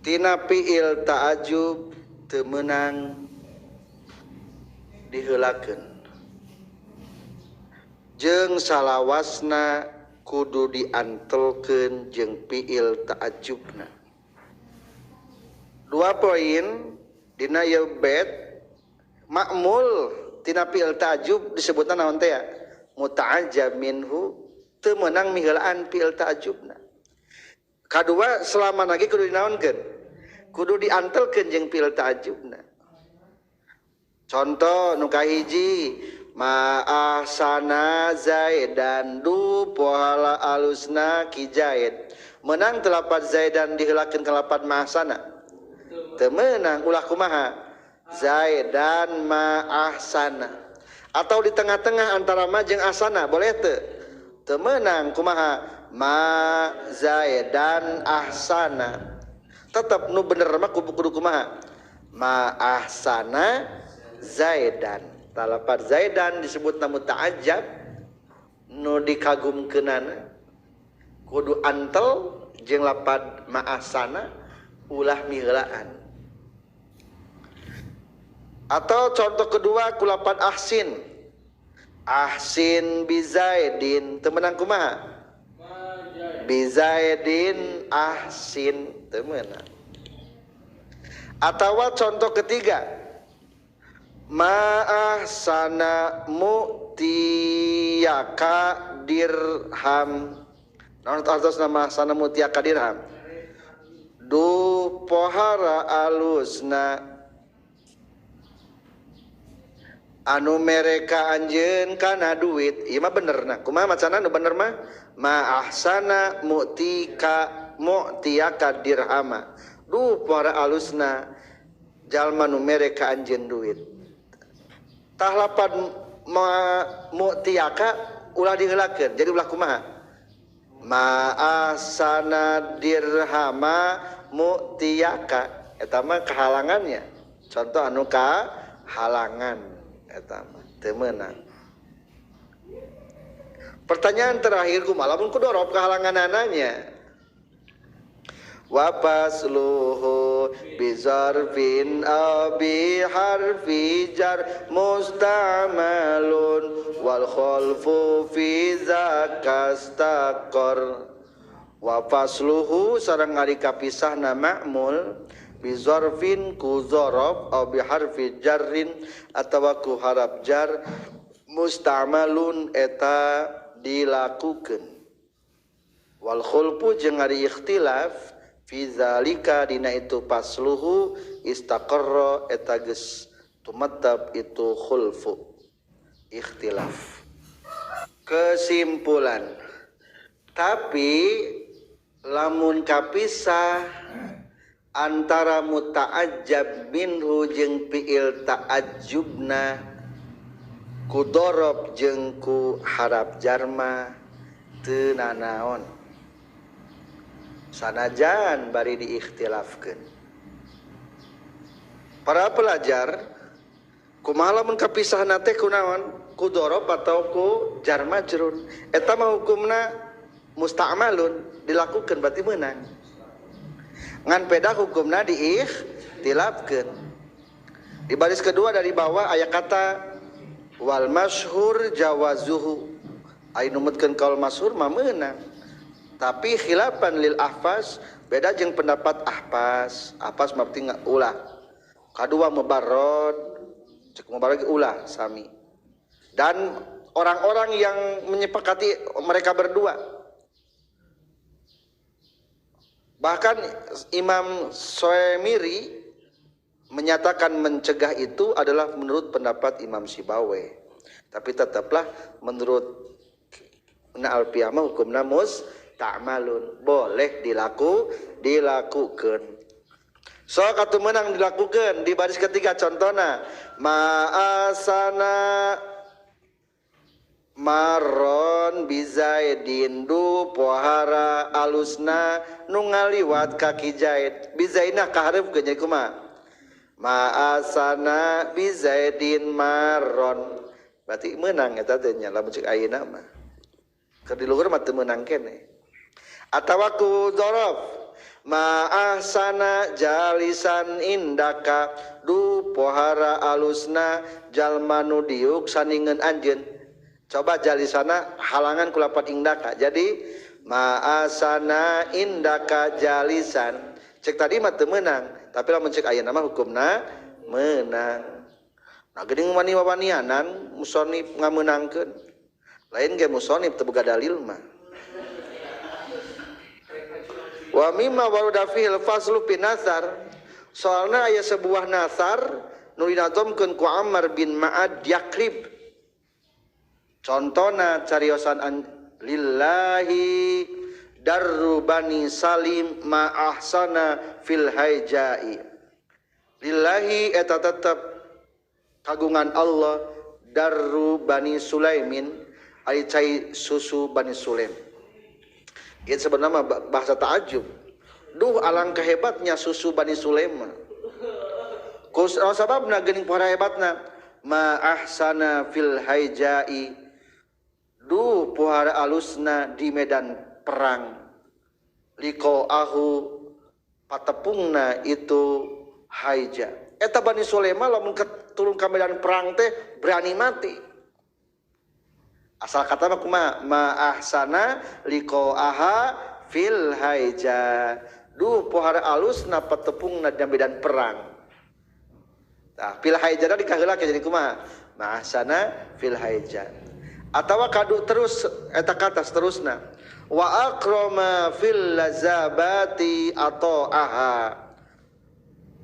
tina fi'il ta'ajub teu meunang diheulakeun jeung salawasna kudu diantelkeun jeung fi'il ta'ajjubna. Dua poin dina ieu bait ma'mul tina fi'il ta'ajjub disebutna naon teh ya? Muta'ajjab minhu teu meunang miheulaan fi'il ta'ajjubna. Kadua selama lagi kudu dinaonkeun? Kudu diantelkeun jeung fi'il ta'ajjubna. Contoh nu kahiji ma'ahsana zaidan du pohala alusna ki zaid. Menang telapat zaidan diheulakeun ka lapat ma'ahsana? Teu meunang ulah kumaha? Zaidan ma'ahsana. Atau di tengah-tengah antara ma jeung asana boleh teu? Teu meunang kumaha? Ma zaidan ahsana. Tetep nu bener mah kudu kumaha? Ma ahsana zaidan. Talapat zaidan disebut namu ta'ajab nu dikagumkeunana kudu antel jeung lapad ma'asana ulah miheulaan. Atau contoh kedua kulapan ahsin. Ahsin bizaidin teu meunang kumaha? Bizaidin ahsin teu meunang. Atawa contoh ketiga ma'ahsana mu'tiyaka dirham. Naon artosna ma'ahsana mu'tiyaka dirham? Du pohara alusna anu mereka anjeun kana duit. Ieu mah benerna. Kumaha macana nu bener mah? Ma'ahsana mu'tika mu'tiyaka dirhama. Du pohara alusna jalma nu mereka anjeun duit. Tah lapan mu'tiyaka ulah diheulakeun. Jadi ulah kumaha? Ma'asana dirhama mu'tiyaka. Eta mah kehalangannya. Contoh anu kahalangan eta mah teu meunang. Pertanyaan terakhir kumaha lamun kudu rob kahalanganananya? Wa fasluhu bizarfin aw bi harfi jar mustamalun wal khalfu fi zakastaqar. Wa fasluhu sareng ari kapisahna ma'mul bizarfin ku zaraf aw bi harfi jarrin atawa ku haraf jar mustamalun eta dilakukeun. Wal khulfu jeung ari ikhtilaf Fi zalika dina itu pasluhu istaqarra eta geus tumetep itu khulfu ikhtilaf. Kesimpulan, tapi lamun kapisah antara muta'ajjab minhu jeung fi'il ta'ajjubna ku dorob jeung ku harap jarma teu nanaon sanajan bari diikhtilafkeun. Para pelajar, kumaha lamun kapisahna teh kunaon? Ku dorob atau ku jar majrur. Eta mah hukumna musta'malun, dilakukeun berarti meunang. Ngan peda hukumna diikhtilafkeun. Di baris kedua dari bawah aya kata wal masyhur jawazuhu. Aya numutkeun kaul masyhur mah meunang. Tapi khilafan lil ahfas, beda jeung pendapat ahfas. Ahfas mah berarti ulah. Kadua mubarrad, cek mubarrad ulah sami. Dan orang-orang yang menyepakati mereka berdua. Bahkan Imam Soemiri menyatakan mencegah itu adalah menurut pendapat Imam Sibawe. Tapi tetaplah menurut na alpiyah mah hukumna musta'malun, boleh dilakukan. So katu menang dilakukan di baris ketiga contohna ma'asana maron bizaidin du pohara alusna nu ngaliwat kaki Zaid bizainah kahareup geus jadi kumaha ma'asana bizaidin maron berarti meunang eta teh nya lamun ceuk ayeuna mah keur di luhur mah teu meunang keneh. Atawa ku dzaraf ma'ahsana jalisan indaka du pohara alusna jalma nu diuk saningeun anjeun. Coba jalisana halangan kulapat indaka. Jadi ma'asana indaka jalisan. Cek tadi mah teu meunang, tapi lamun cek ayeuna mah hukumna meunang. Nah geuning wani-wanianan musonib ngameunangkeun. Lain ge musonib teu boga dalil mah. Wa mimma waruda fihil faslu fi nasar. Soalna aya sebuah nasar nu dinazomkeun ku Ammar bin Ma'ad Yakrib. Contona cariosan lillahi darru bani salim ma ahsana fil haijai. Lillahi eta tetep kagungan Allah darru bani Sulaimin ari cai susu bani Sulaim. Ieu sebenarnya bahasa ta'ajub. Duh alangkah hebatnya susu bani Sulaim. Kus sababna geuning pohara hebatna ma ahsana fil haijai. Duh pohara alusna di medan perang liko ahu patepungna itu haija. Eta Bani Sulaima lamun turun ka medan perang teh berani mati. Asal kata mah kumaha ma ahsana liko aha fil haija. Duh pohara alusna patepungna di medan perang. Tah fil haija dikaheula jadi kumaha ma ahsana fil haija. Atawa kadu terus eta kata seterusna wa akrama fil lazabati atau aha.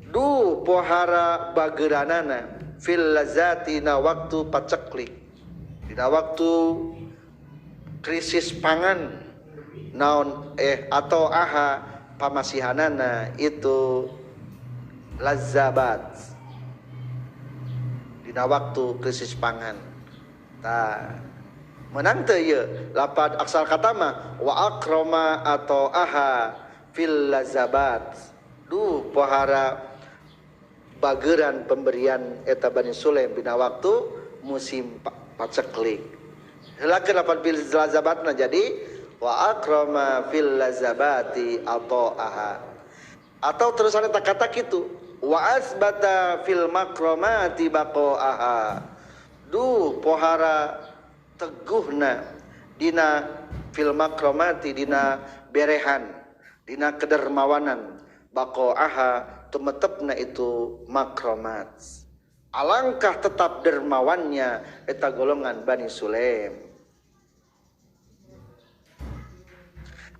Du pohara bageranana fil lazati na waktu paceklik, dina waktu krisis pangan naon atau aha pamasihanana itu lazabat dina waktu krisis pangan. Tah menang teu ieu lapad aksal kata mah wa akrama atau aha fil lazabat. Duh pohara bageran pemberian eta Bani Sulaim dina waktu musim paceklik. Heulakeun lapad fil lazabatna jadi wa akrama fil lazabati atau aha. Atau terusan eta kata kitu wa asbata fil makramati baqaaha. Duh pohara teguhna dina fil makromati dina berehan dina kedermawanan baqaaha tumetepna itu makromat. Alangkah tetap dermawannya eta golongan Bani Sulaim.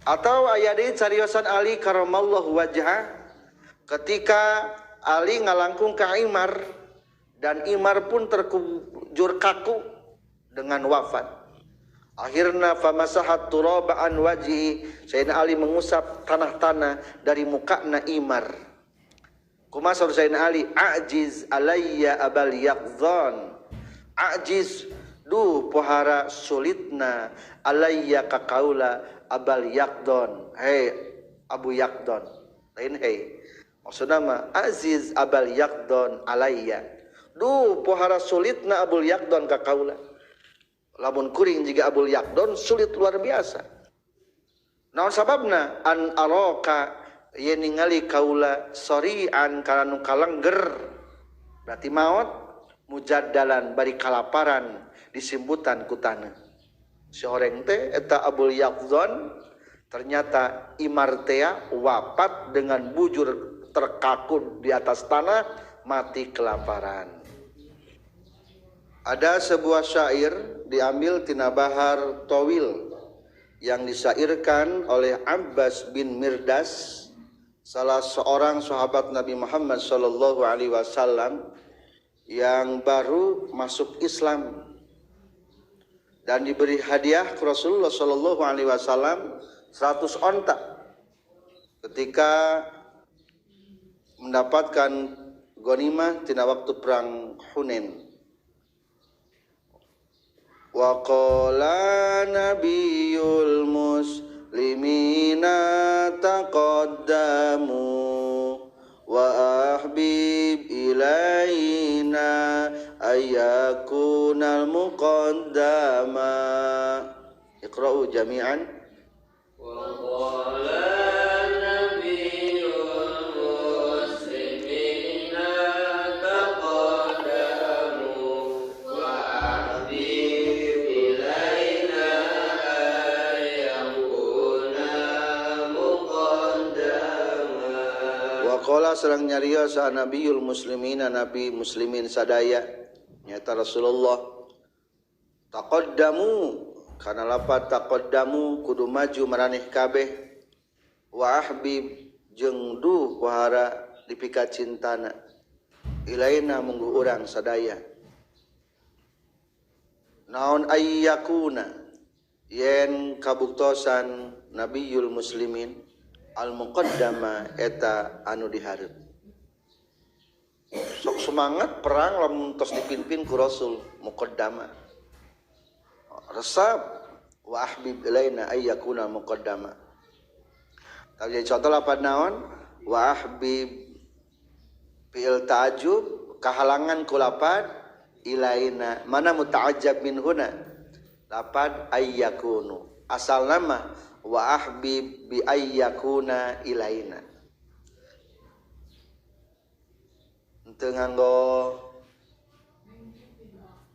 Atau aya deui cariosan Ali karamallahu wajha ketika Ali ngalangkung ka Imar dan Imar pun terkujur kaku dengan wafat. Akhirna famasahat turaba an wajhi, Sayyidina Ali mengusap tanah-tanah dari mukana Imar. Kumaha saur Sayyidina Ali, ajiz alayya abal yaqzan. Ajiz duh pohara sulitna alayya ka kaula abal yaqdon. Hei Abu Yaqdon. Lain hei. Maksudna mah aziz abal yaqdon alayya. Duh pohara sulitna Abul Yaqdon ka kaula. Lamun kuring jiga Abul Yaqdon sulit luar biasa. Naon sababna an araka yen ningali kaula sorian kana nu kalengger. Berarti maot mujaddalan bari kalaparan disimbutan ku taneuh. Si horeng teh eta Abul Yaqdon ternyata Imartea wafat dengan bujur terkaku di atas tanah, mati kelaparan. Ada sebuah syair diambil tina Bahar Tawil yang disyairkan oleh Abbas bin Mirdas, salah seorang sahabat Nabi Muhammad sallallahu alaihi wasallam yang baru masuk Islam dan diberi hadiah ke Rasulullah sallallahu alaihi wasallam 100 onta ketika mendapatkan ghanimah tina waktu perang Hunain. Wa qala nabiyul muslimina taqaddamu wa ahbib ilaina ayyakunal muqaddama. Iqra'u jami'an. Wa qala nabiyul muslimina taqaddamu wa ahbib ilaina ayyakunal muqaddama. Wa qala sareng nyarios nabiyul muslimina nabi muslimin sadaya nyata Rasulullah, taqaddamu kana lapat taqaddamu kudu maju maraneh kabeh, wa ahbib jeung duh wahara dipika cintana ilaina munggu urang sadaya. Naon ayyakuna yen kabuktosan nabiyul muslimin al muqaddama eta anu dihareup. Sok semangat perang lamun tos dipimpin ku Rasul muqaddama. Resep wa ahbib ilaina ayyakuna muqaddama. Tapi jadi contoh lapan naon wa ahbib fi'il ta'ajub kahalangan ku lapan ilaina, mana muta'ajjab min huna lapan ayyakunu, asal nama wa ahbib bi ayyakuna ilaina. Henteu nganggo.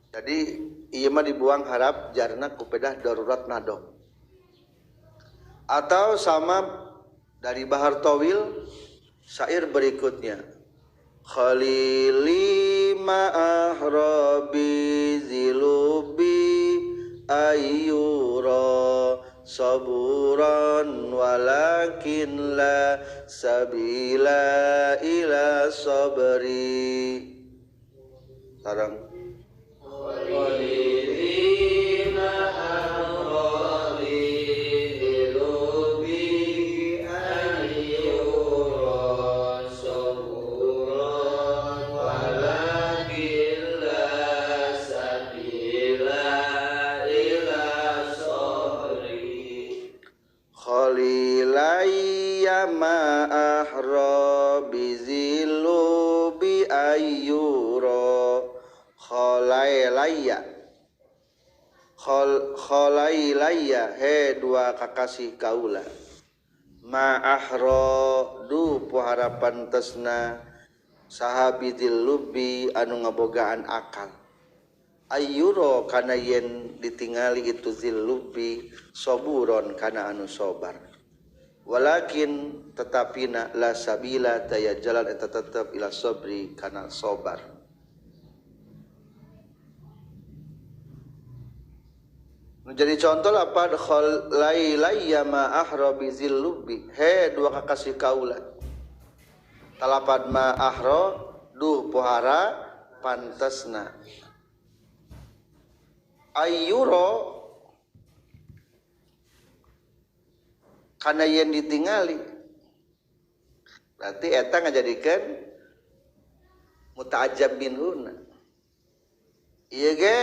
Jadi ieu mah dibuang harap jarna ku pedah darurat nado. Atau sama dari Bahar Tawil syair berikutnya. Khalili ma'ahrabi zilubi ayyura saburan walakin la sabila ila sabri. Sarang Khalili ma'ahrabi zilubi ayyura saburan walakin la sabila ila sabri. Khalilaya ma'ahrabi zilubi ayyura khalailaya khalailaya he dua kakasih kaula ma'ahra du poharapan tesna sahabidil lubi anu ngabogaan akal ayyuro kana yen ditingali itu zil lubi soburon kana anu sobar walakin tetapina la sabila daya jalan eta tetep ila sobri kana sobar. Jadi contoh lapad khalailaya ma ahra bizil lubi he dua kakasih kaula talapad ma ahra duh pohara pantesna ayyuro kana yen ditingali berarti eta ngajadikeun muta'ajjab minhuna ieu ge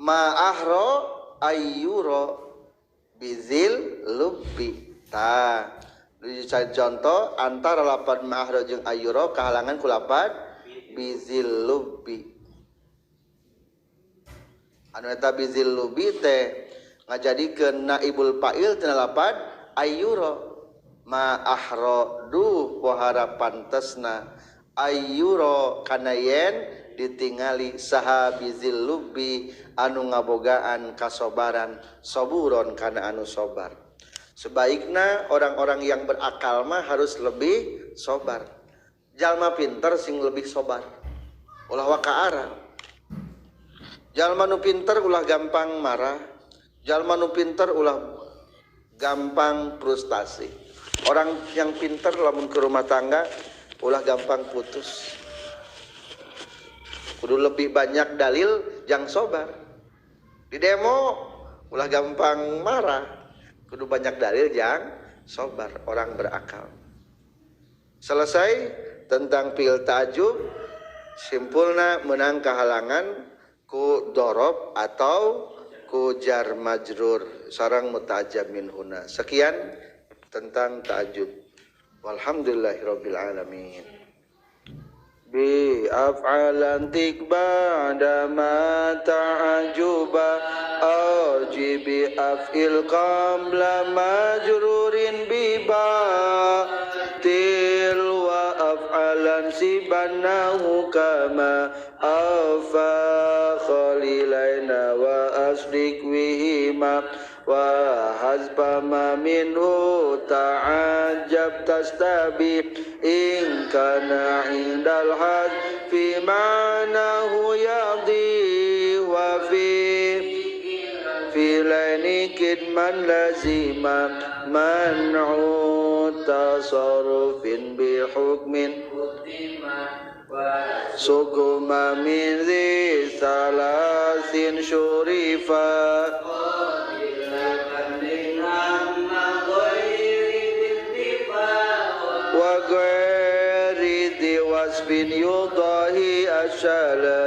ma ahra ayyuro bizil lubi ta contoh antara lapad ma ahra jeung ayyuro kahalangan ku lapad bizil lubi anu eta bizil lubi teh ngajadikeun naibul fa'il tina lapad ayyuro ma ahra duh pohara pantesna ayyuro kana yen ditingali saha bizil lubi anu ngabogaan kasobaran soburon kana anu sobar. Sebaikna orang-orang yang berakal mah harus lebih sobar. Jalma pinter sing lebih sobar. Ulah wakaara. Jalma nu pinter ulah gampang marah. Jalma nu pinter ulah gampang frustasi. Orang yang pinter lamun ke rumah tangga ulah gampang putus. Kudu lebih banyak dalil yang sobar. Di demo ulah gampang marah. Kudu banyak dalil yang sobar, orang berakal. Selesai tentang fi'il ta'ajub, simpulna menang kahalangan ku dorob atau ku jar majrur sarang muta'ajjab minhuna. Sekian tentang ta'ajub. Walhamdulillahirabbil alamin. Bi af'alan tikba'da ma ta'ajuba auji bi af'il qabla majrurin bi ba til wa af'alan sibanahu kama afa khalilaina wa asdik wihima wa hasba ma minhu ta'ajjab tastabi in kana indal had fi ma'nahu yadhi wa fi filaini kidman lazima man'u tasarrufin bi hukmin sukuma min zi salasin syurifa wa ghairi di wasfin yudahi asyala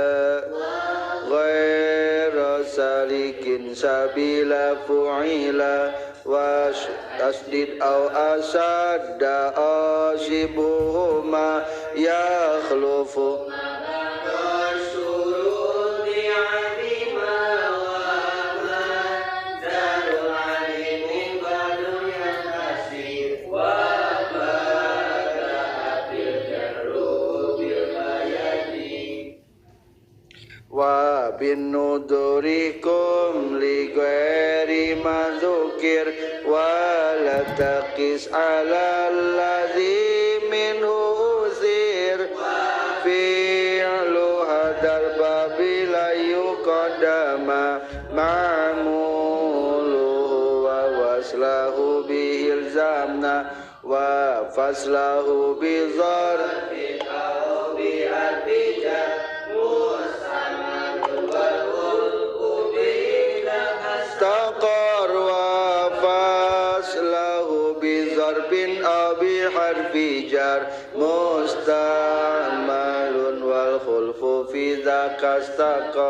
ghaira salikin sabila fu'ila wa tasdid au asadda asibuhuma yakhlufu wa bin nudurikum li ghairi ma dzukir wa la taqis ala allazi minhu usir fi'lu hadal babi la yuqaddama ma'muluhu wa waslahu bi ilzamna wa faslahu bi zarfi aw bi arfija taqar wa faslahu bi zarbin aw bi harfi jar mustamalun wal khulfu fi dzaka istaqar.